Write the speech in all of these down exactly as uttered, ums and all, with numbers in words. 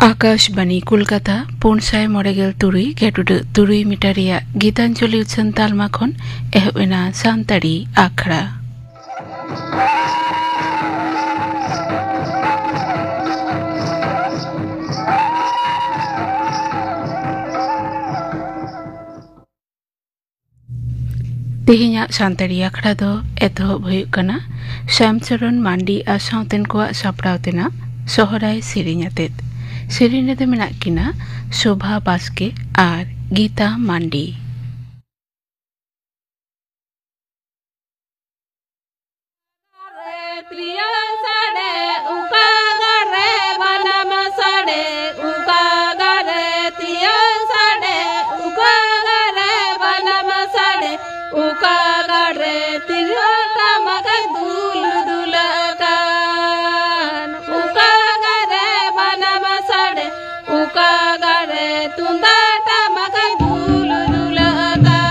ᱟᱠᱟᱥᱵᱟᱱᱤ ᱠᱳᱞᱠᱟᱛᱟ, ᱯᱩᱱ ᱥᱟᱭ ᱢᱚᱬᱮ ᱜᱮᱞ ᱛᱩᱨᱩᱭ ᱜᱮᱴᱩᱰᱟᱹᱜ ᱛᱩᱨᱩᱭ ᱢᱤᱴᱟᱨ ᱨᱮᱭᱟᱜ ᱜᱤᱛᱟᱧᱡᱚᱞᱤ ᱩᱪᱷᱟᱹᱱ ᱛᱟᱞᱢᱟ ᱠᱷᱚᱱ ᱮᱦᱚᱵ ᱮᱱᱟ ᱥᱟᱱᱛᱟᱲᱤ ᱟᱠᱷᱲᱟ᱾ ᱛᱮᱦᱮᱧᱟᱜ ᱥᱟᱱᱛᱟᱲᱤ ᱟᱠᱷᱲᱟ ᱫᱚ ᱮᱛᱚᱦᱚᱵ ᱦᱩᱭᱩᱜ ᱠᱟᱱᱟ ᱥᱟᱢᱪᱚᱨᱚᱱ ᱢᱟᱱᱰᱤ ᱟᱨ ᱥᱟᱶᱛᱮᱱ ᱠᱚᱣᱟᱜ ᱥᱟᱯᱲᱟᱣ ᱛᱮᱱᱟᱜ ᱥᱚᱦᱨᱟᱭ ᱥᱮᱨᱮᱧ ᱟᱛᱮᱫ᱾ ᱥᱮᱨᱮᱧ ᱨᱮᱫᱚ ᱢᱮᱱᱟᱜ ᱠᱤᱱᱟ ᱥᱳᱵᱷᱟ ᱵᱟᱥᱠᱮ ᱟᱨ ᱜᱤᱛᱟ ᱢᱟᱱᱰᱤ᱾ ᱛᱤᱨᱭᱳ ᱥᱟᱰᱮ, ᱚᱠᱟ ᱜᱟᱨᱮ ᱵᱟᱱᱟᱢ ᱥᱟᱰᱮ, ᱚᱠᱟ ᱜᱟᱨᱮ ᱛᱤᱨᱭᱳ ᱥᱟᱰᱮ, ᱚᱠᱟ ᱜᱟᱨᱮ ᱵᱟᱱᱟᱢ ᱥᱟᱰᱮ, ᱚᱠᱟ ᱜᱟᱨᱮ ᱛᱤᱨᱭᱳ ᱴᱟᱢᱟᱠ ᱫᱩᱞ ᱫᱩᱞᱟᱜ ᱠᱟᱱ, ᱚᱠᱟ ᱜᱟᱨᱮ ᱵᱟᱱᱟᱢ ᱥᱟᱰᱮ, ᱚᱠᱟ ᱜᱟᱨᱮ ᱛᱩᱢᱫᱟᱜ ᱴᱟᱢᱟᱠ ᱫᱩᱞ ᱫᱩᱞᱟᱜ ᱠᱟᱱ᱾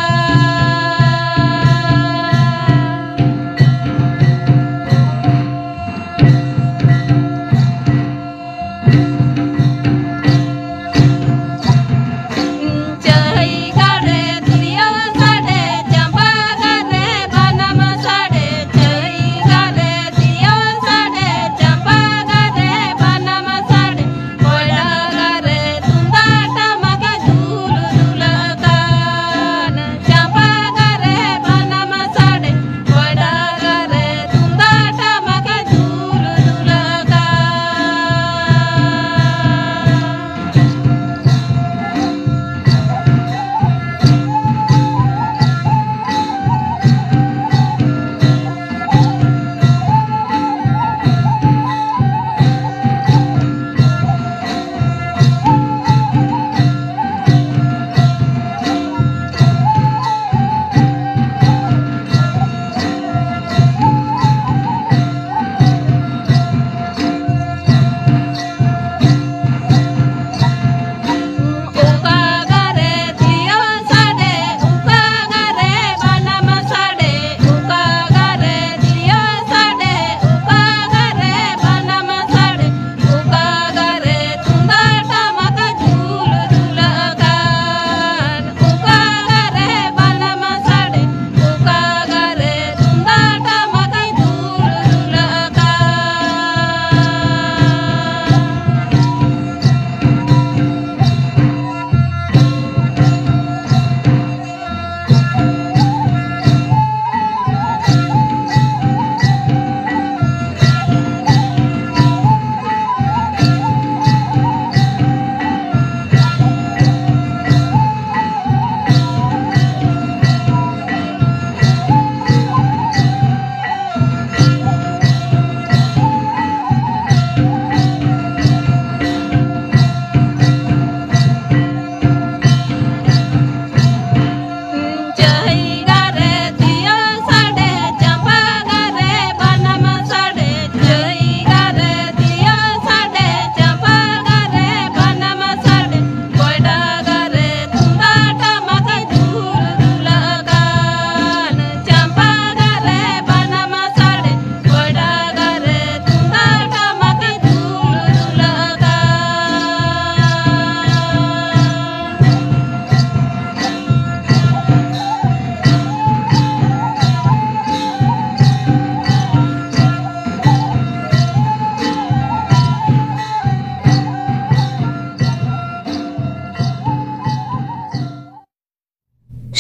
ᱪᱟᱹᱭ ᱜᱟᱨᱮ ᱛᱤᱨᱭᱳ ᱥᱟᱰᱮ, ᱪᱟᱢᱯᱟ ᱜᱟᱨᱮ ᱵᱟᱱᱟᱢ ᱥᱟᱰᱮ,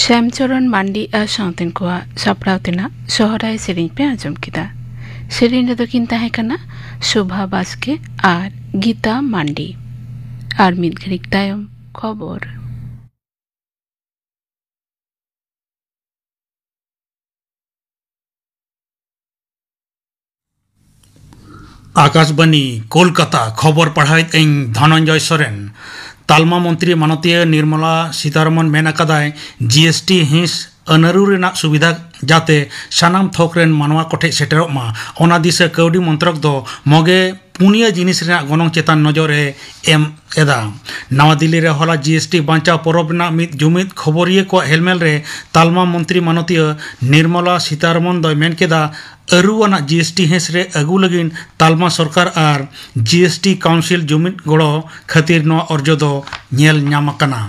ᱥᱭᱟᱢᱪᱚᱨᱚᱱ ᱢᱟᱱᱰᱤ ᱟᱨ ᱥᱟᱶᱛᱮᱱ ᱠᱚᱣᱟᱜ ᱥᱟᱯᱲᱟᱣ ᱛᱮᱱᱟᱜ ᱥᱚᱦᱨᱟᱭ ᱥᱮᱨᱮᱧ ᱯᱮ ᱟᱸᱡᱚᱢ ᱠᱮᱫᱟ᱾ ᱥᱮᱨᱮᱧ ᱨᱮᱫᱚ ᱠᱤᱱ ᱛᱟᱦᱮᱸ ᱠᱟᱱᱟ ᱥᱳᱵᱷᱟ ᱵᱟᱥᱠᱮ ᱟᱨ ᱜᱤᱛᱟ ᱢᱟᱱᱰᱤ᱾ ᱟᱨ ᱢᱤᱫ ᱜᱷᱟᱹᱲᱤᱡ ᱛᱟᱭᱚᱢ ᱠᱷᱚᱵᱚᱨ᱾ ᱟᱠᱟᱥᱵᱟᱱᱤ, ᱠᱳᱞᱠᱟᱛᱟ, ᱠᱷᱚᱵᱚᱨ ᱯᱟᱲᱦᱟᱣᱮᱫ ᱟᱹᱧ ᱫᱷᱚᱱᱚᱱᱡᱚᱭ ᱥᱚᱨᱮᱱ᱾ ᱛᱟᱞᱢᱟ ᱢᱚᱱᱛᱨᱤ ᱢᱟᱱᱚᱛᱤᱭᱟᱹ ᱱᱤᱨᱢᱚᱞᱟ ᱥᱤᱛᱟᱨᱚᱢᱚᱱ ᱢᱮᱱ ᱟᱠᱟᱫᱟᱭ, ᱡᱤ ᱮᱥ ᱴᱤ ᱦᱤᱸᱥ ᱟᱹᱱᱟᱹᱨᱩ ᱨᱮᱱᱟᱜ ᱥᱩᱵᱤᱫᱷᱟ ᱡᱟᱛᱮ ᱥᱟᱱᱟᱢ ᱛᱷᱚᱠ ᱨᱮᱱ ᱢᱟᱱᱣᱟ ᱠᱚᱴᱷᱮᱱ ᱥᱮᱴᱮᱨᱚᱜ ᱢᱟ, ᱚᱱᱟ ᱫᱤᱥᱟᱹ ᱠᱟᱹᱣᱰᱤ ᱢᱚᱱᱛᱨᱚᱠ ᱫᱚ ᱢᱚᱜᱮ ᱯᱩᱱᱭᱟᱹ ᱡᱤᱱᱤᱥ ᱨᱮᱱᱟᱜ ᱜᱚᱱᱚᱝ ᱪᱮᱛᱟᱱ ᱱᱚᱡᱚᱨ ᱮ ᱮᱢ ᱮᱫᱟ᱾ ᱱᱟᱣᱟ ᱫᱤᱞᱞᱤ ᱨᱮ ᱦᱚᱞᱟ ᱡᱤ ᱮᱥ ᱴᱤ ᱵᱟᱧᱪᱟᱣ ᱯᱚᱨᱚᱵᱽ ᱨᱮᱱᱟᱜ ᱢᱤᱫ ᱡᱩᱢᱤᱫ ᱠᱷᱚᱵᱚᱨᱤᱭᱟᱹ ᱠᱚᱣᱟᱜ ᱦᱮᱞᱢᱮᱞ ᱨᱮ ᱛᱟᱞᱢᱟ ᱢᱚᱱᱛᱨᱤ ᱢᱟᱱᱚᱛᱤᱭᱟᱹ ᱱᱤᱨᱢᱚᱞᱟ ᱥᱤᱛᱟᱨᱚᱢᱚᱱ ᱫᱚᱭ ᱢᱮᱱ ᱠᱮᱫᱟ, ᱟᱹᱨᱩ ᱟᱱᱟᱜ ᱡᱤ ᱮᱥ ᱴᱤ ᱦᱤᱸᱥ ᱨᱮ ᱟᱹᱜᱩ ᱞᱟᱹᱜᱤᱫ ᱛᱟᱞᱢᱟ ᱥᱚᱨᱠᱟᱨ ᱟᱨ ᱡᱤ ᱮᱥ ᱴᱤ ᱠᱟᱣᱩᱱᱥᱤᱞ ᱡᱩᱢᱤᱫ ᱜᱚᱲᱚ ᱠᱷᱟᱹᱛᱤᱨ ᱱᱚᱣᱟ ᱚᱨᱡᱚ ᱫᱚ ᱧᱮᱞ ᱧᱟᱢ ᱟᱠᱟᱱᱟ᱾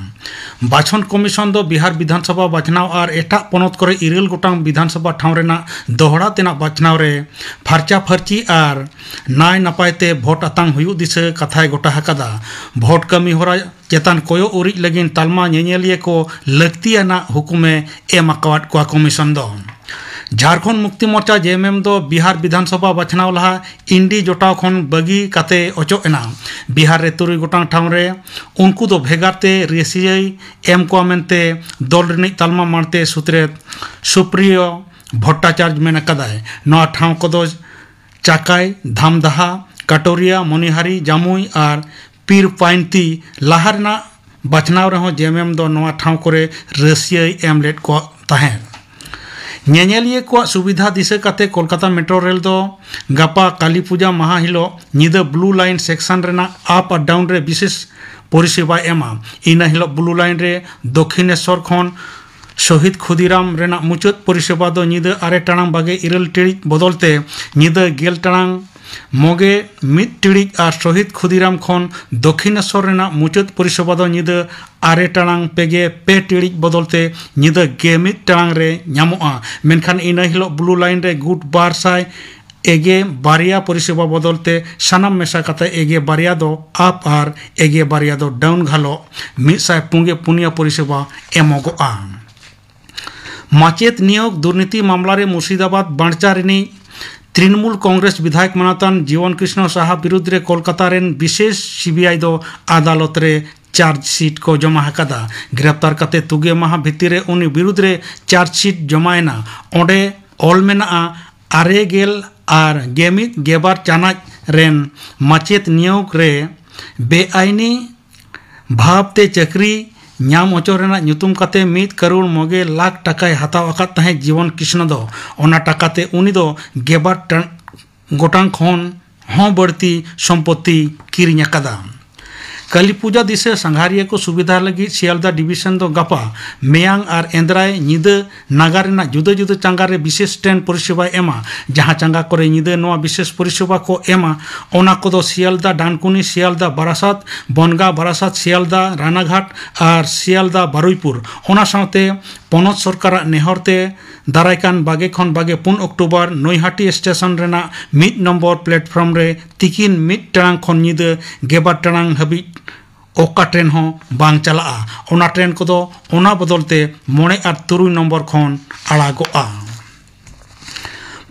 ᱵᱟᱪᱷᱚᱱ ᱠᱚᱢᱤᱥᱚᱱ ᱫᱚ ᱵᱤᱦᱟᱨ ᱵᱤᱫᱷᱟᱱ ᱥᱚᱵᱷᱟ ᱵᱟᱪᱷᱱᱟᱣ ᱟᱨ ᱮᱴᱟᱜ ᱯᱚᱱᱚᱛ ᱠᱚᱨᱮ ᱤᱨᱟᱹᱞ ᱜᱚᱴᱟᱝ ᱵᱤᱫᱷᱟᱱ ᱥᱚᱵᱷᱟ ᱴᱷᱟᱶ ᱨᱮᱱᱟᱜ ᱫᱚᱦᱲᱟ ᱛᱮᱱᱟᱜ ᱵᱟᱪᱷᱱᱟᱣ ᱨᱮ ᱯᱷᱟᱨᱪᱟ ᱯᱷᱟᱹᱨᱪᱤ ᱟᱨ ᱱᱟᱭ ᱱᱟᱯᱟᱭ ᱛᱮ ᱵᱷᱳᱴ ᱟᱛᱟᱝ ᱦᱩᱭᱩᱜ ᱫᱤᱥᱟᱹ ᱠᱟᱛᱷᱟᱭ ᱜᱚᱴᱟ ᱟᱠᱟᱫᱟ᱾ ᱵᱷᱳᱴ ᱠᱟᱹᱢᱤ ᱦᱚᱨᱟ ᱪᱮᱛᱟᱱ ᱠᱚᱭᱚᱜ ᱩᱨᱤᱡ ᱞᱟᱹᱜᱤᱫ ᱛᱟᱞᱢᱟ ᱧᱮᱧᱮᱞᱤᱭᱟᱹ ᱠᱚ ᱞᱟᱹᱠᱛᱤᱭᱟᱱᱟᱜ ᱦᱩᱠᱩᱢᱮ ᱮᱢ ᱟᱠᱟᱣᱟᱫ ᱠᱚᱣᱟ ᱠᱚᱢᱤᱥᱚᱱ ᱫᱚ᱾ ᱡᱷᱟᱲᱠᱷᱚᱸᱰ ᱢᱩᱠᱛᱤ ᱢᱳᱨᱪᱟ, ᱡᱮ ᱮᱢ ᱮᱢ, ᱫᱚ ᱵᱤᱦᱟᱨ ᱵᱤᱫᱷᱟᱱ ᱥᱚᱵᱷᱟ ᱵᱟᱪᱷᱱᱟᱣ ᱞᱟᱦᱟ ᱤᱱᱰᱤ ᱡᱚᱴᱟᱣ ᱠᱷᱚᱱ ᱵᱟᱹᱜᱤ ᱠᱟᱛᱮ ᱚᱪᱚᱜ ᱮᱱᱟ᱾ ᱵᱤᱦᱟᱨ ᱨᱮ ᱛᱩᱨᱩᱭ ᱜᱚᱴᱟᱝ ᱴᱷᱟᱶ ᱨᱮ ᱩᱱᱠᱩ ᱫᱚ ᱵᱷᱮᱜᱟᱨ ᱛᱮ ᱨᱟᱹᱥᱤᱭᱟᱹᱭ ᱮᱢ ᱠᱚᱣᱟ ᱢᱮᱱᱛᱮ ᱫᱚᱞ ᱨᱤᱱᱤᱡ ᱛᱟᱞᱢᱟ ᱢᱟᱲᱛᱮ ᱥᱩᱛᱨᱮᱛ ᱥᱩᱯᱨᱤᱭᱚ ᱵᱷᱚᱴᱴᱟᱪᱟᱨᱡᱽ ᱢᱮᱱ ᱟᱠᱟᱫᱟᱭ᱾ ᱱᱚᱣᱟ ᱴᱷᱟᱶ ᱠᱚᱫᱚ ᱪᱟᱠᱟᱭ, ᱫᱷᱟᱢᱫᱟᱦᱟ, ᱠᱟᱴᱳᱨᱤᱭᱟ, ᱢᱚᱱᱤᱦᱟᱨᱤ, ᱡᱟᱢᱩᱭ ᱟᱨ ᱯᱤᱨ ᱯᱟᱭᱱᱛᱤ᱾ ᱞᱟᱦᱟ ᱨᱮᱱᱟᱜ ᱵᱟᱪᱷᱱᱟᱣ ᱨᱮᱦᱚᱸ ᱡᱮ ᱮᱢ ᱮᱢ ᱫᱚ ᱱᱚᱣᱟ ᱴᱷᱟᱶ ᱠᱚᱨᱮ ᱨᱟᱹᱥᱤᱭᱟᱹᱭ ᱮᱢ ᱞᱮᱫ ᱠᱚ ᱛᱟᱦᱮᱸᱫ᱾ ᱧᱮᱧᱮᱞᱤᱭᱟᱹ ᱠᱚᱣᱟᱜ ᱥᱩᱵᱤᱫᱷᱟ ᱫᱤᱥᱟᱹ ᱠᱟᱛᱮ ᱠᱳᱞᱠᱟᱛᱟ ᱢᱮᱴᱨᱳ ᱨᱮᱞ ᱫᱚ ᱜᱟᱯᱟ ᱠᱟᱞᱤ ᱯᱩᱡᱟ ᱢᱟᱦᱟ ᱦᱤᱞᱳᱜ ᱧᱤᱫᱟᱹ ᱵᱞᱩ ᱞᱟᱭᱤᱱ ᱥᱮᱠᱥᱚᱱ ᱨᱮᱱᱟᱜ ᱟᱯ ᱟᱨ ᱰᱟᱣᱩᱱ ᱨᱮ ᱵᱤᱥᱮᱥ ᱯᱚᱨᱤᱥᱮᱵᱟᱭ ᱮᱢᱟ᱾ ᱤᱱᱟᱹ ᱦᱤᱞᱳᱜ ᱵᱞᱩ ᱞᱟᱭᱤᱱ ᱨᱮ ᱫᱚᱠᱠᱷᱤᱱᱮᱥᱣᱚᱨ ᱠᱷᱚᱱ ᱥᱚᱦᱤᱫ ᱠᱷᱩᱫᱤᱨᱟᱢ ᱨᱮᱱᱟᱜ ᱢᱩᱪᱟᱹᱫ ᱯᱚᱨᱤᱥᱮᱵᱟ ᱫᱚ ᱧᱤᱫᱟᱹ ᱟᱨᱮ ᱴᱟᱲᱟᱝ ᱵᱟᱜᱮ ᱤᱨᱟᱹᱞ ᱴᱤᱲᱤᱡ ᱵᱚᱫᱚᱞ ᱛᱮ ᱧᱤᱫᱟᱹ ᱜᱮᱞ ᱴᱟᱲᱟᱝ ᱢᱚᱜᱮ ᱢᱤᱫ ᱴᱤᱲᱤᱡ ᱟᱨ ᱥᱚᱦᱤᱫ ᱠᱷᱩᱫᱤᱨᱟᱢ ᱠᱷᱚᱱ ᱫᱚᱠᱠᱷᱤᱱᱮᱥᱣᱚᱨ ᱨᱮᱱᱟᱜ ᱢᱩᱪᱟᱹᱫ ᱯᱚᱨᱤᱥᱮᱵᱟ ᱫᱚ ᱧᱤᱫᱟᱹ ᱟᱨᱮ ᱴᱟᱲᱟᱝ ᱯᱮᱜᱮ ᱯᱮ ᱴᱤᱲᱤᱡ ᱵᱚᱫᱚᱞ ᱛᱮ ᱧᱤᱫᱟᱹ ᱜᱮ ᱢᱤᱫ ᱴᱟᱲᱟᱝ ᱨᱮ ᱧᱟᱢᱚᱜᱼᱟ᱾ ᱢᱮᱱᱠᱷᱟᱱ ᱤᱱᱟᱹ ᱦᱤᱞᱳᱜ ᱵᱞᱩ ᱞᱟᱭᱤᱱ ᱨᱮ ᱜᱩᱴ ᱵᱟᱨ ᱥᱟᱭ ᱮᱜᱮ ᱵᱟᱨᱭᱟ ᱯᱚᱨᱤᱥᱮᱵᱟ ᱵᱚᱫᱚᱞ ᱛᱮ ᱥᱟᱱᱟᱢ ᱢᱮᱥᱟ ᱠᱟᱛᱮ ᱮᱜᱮ ᱵᱟᱨᱭᱟ ᱫᱚ ᱟᱯ ᱟᱨ ᱮᱜᱮ ᱵᱟᱨᱭᱟ ᱫᱚ ᱰᱟᱣᱩᱱ ᱜᱷᱟᱞᱚᱜ ᱢᱤᱫ ᱥᱟᱭ ᱯᱩᱱᱜᱮ ᱯᱩᱱᱭᱟ ᱯᱚᱨᱤᱥᱮᱵᱟ ᱮᱢᱚᱜᱚᱜᱼᱟ᱾ ᱢᱟᱪᱮᱛ ᱱᱤᱭᱳᱜᱽ ᱫᱩᱨᱱᱤᱛᱤ ᱢᱟᱢᱞᱟ ᱨᱮ ᱢᱩᱨᱥᱤᱫᱟᱵᱟᱫᱽ ᱵᱟᱧᱪᱟ ᱨᱤᱱᱤᱡ ᱛᱨᱤᱱᱢᱩᱞ ᱠᱚᱝᱜᱨᱮᱥ ᱵᱤᱫᱷᱟᱭᱚᱠ ᱢᱟᱱᱚᱛᱟᱱ ᱡᱤᱵᱚᱱ ᱠᱨᱤᱥᱱᱚ ᱥᱟᱦᱟ ᱵᱤᱨᱩᱫᱽ ᱨᱮ ᱠᱳᱞᱠᱟᱛᱟ ᱨᱮᱱ ᱵᱤᱥᱮᱥ ᱥᱤᱵᱤᱟᱭ ᱫᱚ ᱟᱫᱟᱞᱚᱛ ᱨᱮ ᱪᱟᱨᱡᱽ ᱥᱤᱴ ᱠᱚ ᱡᱚᱢᱟ ᱟᱠᱟᱫᱟ᱾ ᱜᱨᱮᱯᱛᱟᱨ ᱠᱟᱛᱮ ᱛᱩᱜᱮ ᱢᱟᱦᱟ ᱵᱷᱤᱛᱤᱨ ᱨᱮ ᱩᱱᱤ ᱵᱤᱨᱩᱫᱽ ᱨᱮ ᱪᱟᱨᱡᱽ ᱥᱤᱴ ᱡᱚᱢᱟ ᱮᱱᱟ᱾ ᱚᱸᱰᱮ ᱚᱞ ᱢᱮᱱᱟᱜᱼᱟ, ᱟᱨᱮ ᱜᱮᱞ ᱟᱨ ᱜᱮᱢᱤᱫ ᱜᱮᱵᱟᱨ ᱪᱟᱱᱟᱪ ᱨᱮᱱ ᱢᱟᱪᱮᱛ ᱱᱤᱭᱳᱜᱽ ᱨᱮ ᱵᱮᱟᱭᱤᱱᱤ ᱵᱷᱟᱵᱽ ᱛᱮ ᱪᱟᱹᱠᱨᱤ ᱧᱟᱢ ᱦᱚᱪᱚ ᱨᱮᱱᱟᱜ ᱧᱩᱛᱩᱢ ᱠᱟᱛᱮ ᱢᱤᱫ ᱠᱟᱨᱳᱲ ᱢᱚᱜᱮ ᱞᱟᱠᱷ ᱴᱟᱠᱟᱭ ᱦᱟᱛᱟᱣ ᱟᱠᱟᱫ ᱛᱟᱦᱮᱸᱫ ᱡᱤᱵᱚᱱ ᱠᱨᱤᱥᱱᱚ ᱫᱚ᱾ ᱚᱱᱟ ᱴᱟᱠᱟ ᱛᱮ ᱩᱱᱤ ᱫᱚ ᱜᱮᱵᱟᱨ ᱴᱟ-, ᱜᱚᱴᱟᱝ ᱠᱷᱚᱱ ᱦᱚᱸ ᱵᱟᱹᱲᱛᱤ ᱥᱚᱢᱯᱚᱛᱤ ᱠᱤᱨᱤᱧ ᱟᱠᱟᱫᱟ᱾ ᱠᱟᱞᱤ ᱯᱩᱡᱟ ᱫᱤᱥᱟᱹ ᱥᱟᱸᱜᱷᱟᱨᱤᱭᱟᱹ ᱠᱚ ᱥᱩᱵᱤᱫᱷᱟ ᱞᱟᱹᱜᱤᱫ ᱥᱤᱭᱟᱞᱫᱟ ᱰᱤᱵᱤᱥᱚᱱ ᱫᱚ ᱜᱟᱯᱟ, ᱢᱮᱭᱟᱝ ᱟᱨ ᱮᱸᱫᱽᱨᱟᱭ ᱧᱤᱫᱟᱹ ᱱᱟᱜᱟᱨ ᱨᱮᱱᱟᱜ ᱡᱩᱫᱟᱹ ᱡᱩᱫᱟᱹ ᱪᱟᱸᱜᱟ ᱨᱮ ᱵᱤᱥᱮᱥ ᱴᱨᱮᱱ ᱯᱚᱨᱤᱥᱮᱵᱟᱭ ᱮᱢᱟ᱾ ᱡᱟᱦᱟᱸ ᱪᱟᱸᱜᱟ ᱠᱚᱨᱮ ᱧᱤᱫᱟᱹ ᱱᱚᱣᱟ ᱵᱤᱥᱮᱥ ᱯᱚᱨᱤᱥᱮᱵᱟ ᱠᱚ ᱮᱢᱟ, ᱚᱱᱟ ᱠᱚᱫᱚ ᱥᱤᱭᱟᱞᱫᱟ ᱰᱟᱱᱠᱩᱱᱤ, ᱥᱤᱭᱟᱞᱫᱟ ᱵᱟᱨᱟᱥᱟᱛ, ᱵᱚᱱᱜᱟ ᱵᱟᱨᱟᱥᱟᱛ, ᱥᱤᱭᱟᱞᱫᱟ ᱨᱟᱱᱟᱜᱷᱟᱴ ᱟᱨ ᱥᱤᱭᱟᱞᱫᱟ ᱵᱟᱨᱩᱭᱯᱩᱨ᱾ ᱚᱱᱟ ᱥᱟᱶᱛᱮ ᱯᱚᱱᱚᱛ ᱥᱚᱨᱠᱟᱨᱟᱜ ᱱᱮᱦᱚᱨ ᱛᱮ ᱫᱟᱨᱟᱭ ᱠᱟᱱ ᱵᱟᱜᱮ ᱠᱷᱚᱱ ᱵᱟᱜᱮ ᱯᱩᱱ ᱚᱠᱴᱳᱵᱚᱨ ᱱᱚᱭᱦᱟᱴᱤ ᱥᱴᱮᱥᱚᱱ ᱨᱮᱱᱟᱜ ᱢᱤᱫ ᱱᱚᱢᱵᱚᱨ ᱯᱞᱮᱴᱯᱷᱚᱨᱢ ᱨᱮ ᱛᱤᱠᱤᱱ ᱢᱤᱫ ᱴᱟᱲᱟᱝ ᱠᱷᱚᱱ ᱧᱤᱫᱟᱹ ᱜᱮᱞᱵᱟᱨ ᱴᱟᱲᱟᱝ ᱦᱟᱹᱵᱤᱡ ᱚᱠᱟ ᱴᱨᱮᱱ ᱦᱚᱸ ᱵᱟᱝ ᱪᱟᱞᱟᱜᱼᱟ᱾ ᱚᱱᱟ ᱴᱨᱮᱱ ᱠᱚᱫᱚ ᱚᱱᱟ ᱵᱚᱫᱚᱞ ᱛᱮ ᱢᱚᱬᱮ ᱟᱨ ᱛᱩᱨᱩᱭ ᱱᱚᱢᱵᱚᱨ ᱠᱷᱚᱱ ᱟᱲᱟᱜᱚᱜᱼᱟ᱾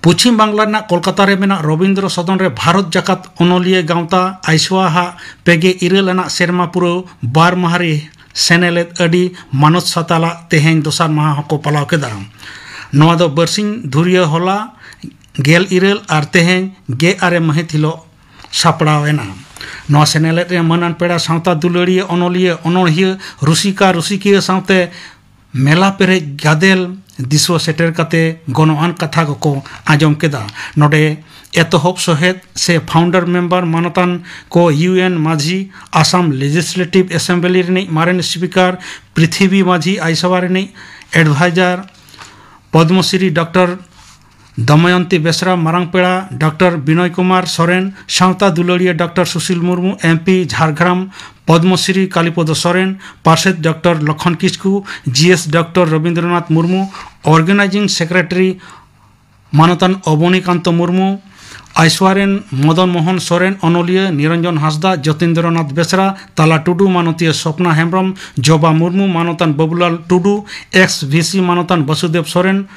ᱯᱚᱪᱷᱤᱢ ᱵᱟᱝᱞᱟ ᱨᱮᱱᱟᱜ ᱠᱳᱞᱠᱟᱛᱟ ᱨᱮ ᱢᱮᱱᱟᱜ ᱨᱚᱵᱤᱱᱫᱨᱚ ᱥᱚᱫᱚᱱ ᱨᱮ ᱵᱷᱟᱨᱚᱛ ᱡᱟᱠᱟᱛ ᱚᱱᱚᱞᱤᱭᱟᱹ ᱜᱟᱶᱛᱟ ᱟᱭᱥᱣᱟ ᱦᱟᱜ ᱯᱮᱜᱮ ᱤᱨᱟᱹᱞ ᱟᱱᱟᱜ ᱥᱮᱨᱢᱟ ᱯᱩᱨᱟᱹᱣ ᱵᱟᱨ ᱢᱟᱦᱟ ᱨᱮ ᱥᱮᱱᱮᱞᱮᱫ ᱟᱹᱰᱤ ᱢᱟᱱᱚᱛ ᱥᱟᱛᱟᱞᱟᱜ ᱛᱮᱦᱮᱧ ᱫᱚᱥᱟᱨ ᱢᱟᱦᱟ ᱦᱚᱸᱠᱚ ᱯᱟᱞᱟᱣ ᱠᱮᱫᱟ᱾ ᱱᱚᱣᱟ ᱫᱚ ᱵᱟᱨᱥᱤᱧ ᱫᱷᱩᱨᱤᱭᱟᱹ ᱦᱚᱞᱟ ᱜᱮᱞ ᱤᱨᱟᱹᱞ ᱟᱨ ᱛᱮᱦᱮᱧ ᱜᱮᱞ ᱟᱨᱮ ᱢᱟᱹᱦᱤᱛ ᱦᱤᱞᱳᱜ ᱥᱟᱯᱲᱟᱣ ᱮᱱᱟ᱾ ᱱᱚᱣᱟ ᱥᱮᱱᱮᱞᱮᱫ ᱨᱮ ᱢᱟᱹᱱᱟᱱ ᱯᱮᱲᱟ ᱥᱟᱶᱛᱟ ᱫᱩᱞᱟᱹᱲᱤᱭᱟᱹ, ᱚᱱᱚᱞᱤᱭᱟᱹ, ᱚᱱᱚᱬᱦᱤᱭᱟᱹ, ᱨᱩᱥᱤᱠᱟ, ᱨᱩᱥᱤᱠᱤᱭᱟᱹ ᱥᱟᱶᱛᱮ ᱢᱮᱞᱟ ᱯᱮᱨᱮᱡ ᱜᱟᱫᱮᱞ ᱫᱤᱥᱩᱣᱟᱹ ᱥᱮᱴᱮᱨ ᱠᱟᱛᱮ ᱜᱚᱱᱚᱜᱟᱱ ᱠᱟᱛᱷᱟ ᱠᱚᱠᱚ ᱟᱸᱡᱚᱢ ᱠᱮᱫᱟ᱾ ᱱᱚᱰᱮ ᱮᱛᱚᱦᱚᱵ ᱥᱚᱦᱮᱫ ᱥᱮ ᱯᱷᱟᱣᱩᱱᱰᱟᱨ ᱢᱮᱢᱵᱟᱨ ᱢᱟᱱᱚᱛᱟᱱ ᱠᱚ ᱭᱩ ᱮᱱ ᱢᱟᱹᱡᱷᱤ, ᱟᱥᱟᱢ ᱞᱮᱡᱤᱥᱞᱮᱴᱤᱵᱷ ᱮᱥᱮᱢᱵᱞᱤ ᱨᱤᱱᱤᱡ ᱢᱟᱨᱮᱱ ᱥᱯᱤᱠᱟᱨ ᱯᱨᱤᱛᱷᱤᱵᱤ ᱢᱟᱹᱡᱷᱤ, ᱟᱭᱥᱟᱵᱟ ᱨᱤᱱᱤᱡ ᱮᱰᱵᱷᱟᱭᱡᱟᱨ ᱯᱚᱫᱽᱢᱚᱥᱨᱤ ᱰᱚᱠᱴᱚᱨ ᱫᱚᱢᱚᱭᱚᱱᱛᱤ ᱵᱮᱥᱨᱟ, ᱢᱟᱨᱟᱝ ᱯᱮᱲᱟ ᱰᱚᱠᱴᱚᱨ ᱵᱤᱱᱚᱭ ᱠᱩᱢᱟᱨ ᱥᱚᱨᱮᱱ, ᱥᱟᱶᱛᱟ ᱫᱩᱞᱟᱹᱲᱤᱭᱟᱹ doctor Sushil Murmu, M P Jhargram, Padmashri Kalipada Soren, ᱯᱟᱨᱥᱮᱛ doctor Lakhan Kisku, G S doctor Rabindranath Murmu, organising secretary ᱢᱟᱱᱚᱛᱟᱱ ᱚᱵᱚᱱᱤᱠᱟᱱᱛᱚ ᱢᱩᱨᱢᱩ, ᱟᱭᱥᱣᱟ ᱨᱮᱱ ᱢᱚᱫᱚᱱ ᱢᱳᱦᱚᱱ ᱥᱚᱨᱮᱱ, ᱚᱱᱚᱞᱤᱭᱟᱹ ᱱᱤᱨᱚᱧᱡᱚᱱ ᱦᱟᱸᱥᱫᱟ, ᱡᱚᱛᱤᱱᱫᱨᱚᱱᱟᱛᱷ ᱵᱮᱥᱨᱟ, ᱛᱟᱞᱟ ᱴᱩᱰᱩ, ᱢᱟᱱᱚᱛᱤᱭᱟᱹ ᱥᱚᱯᱱᱟ ᱦᱮᱢᱵᱨᱚᱢ, ᱡᱚᱵᱟ ᱢᱩᱨᱢᱩ, ᱢᱟᱱᱚᱛᱟᱱ ᱵᱟᱵᱩᱞᱟᱞ ᱴᱩᱰᱩ, ᱮᱠᱥ ᱵᱷᱤ ᱥᱤ ᱢᱟᱱᱚᱛᱟᱱ ᱵᱟᱥᱩᱫᱮᱵ ᱥᱚᱨᱮᱱ,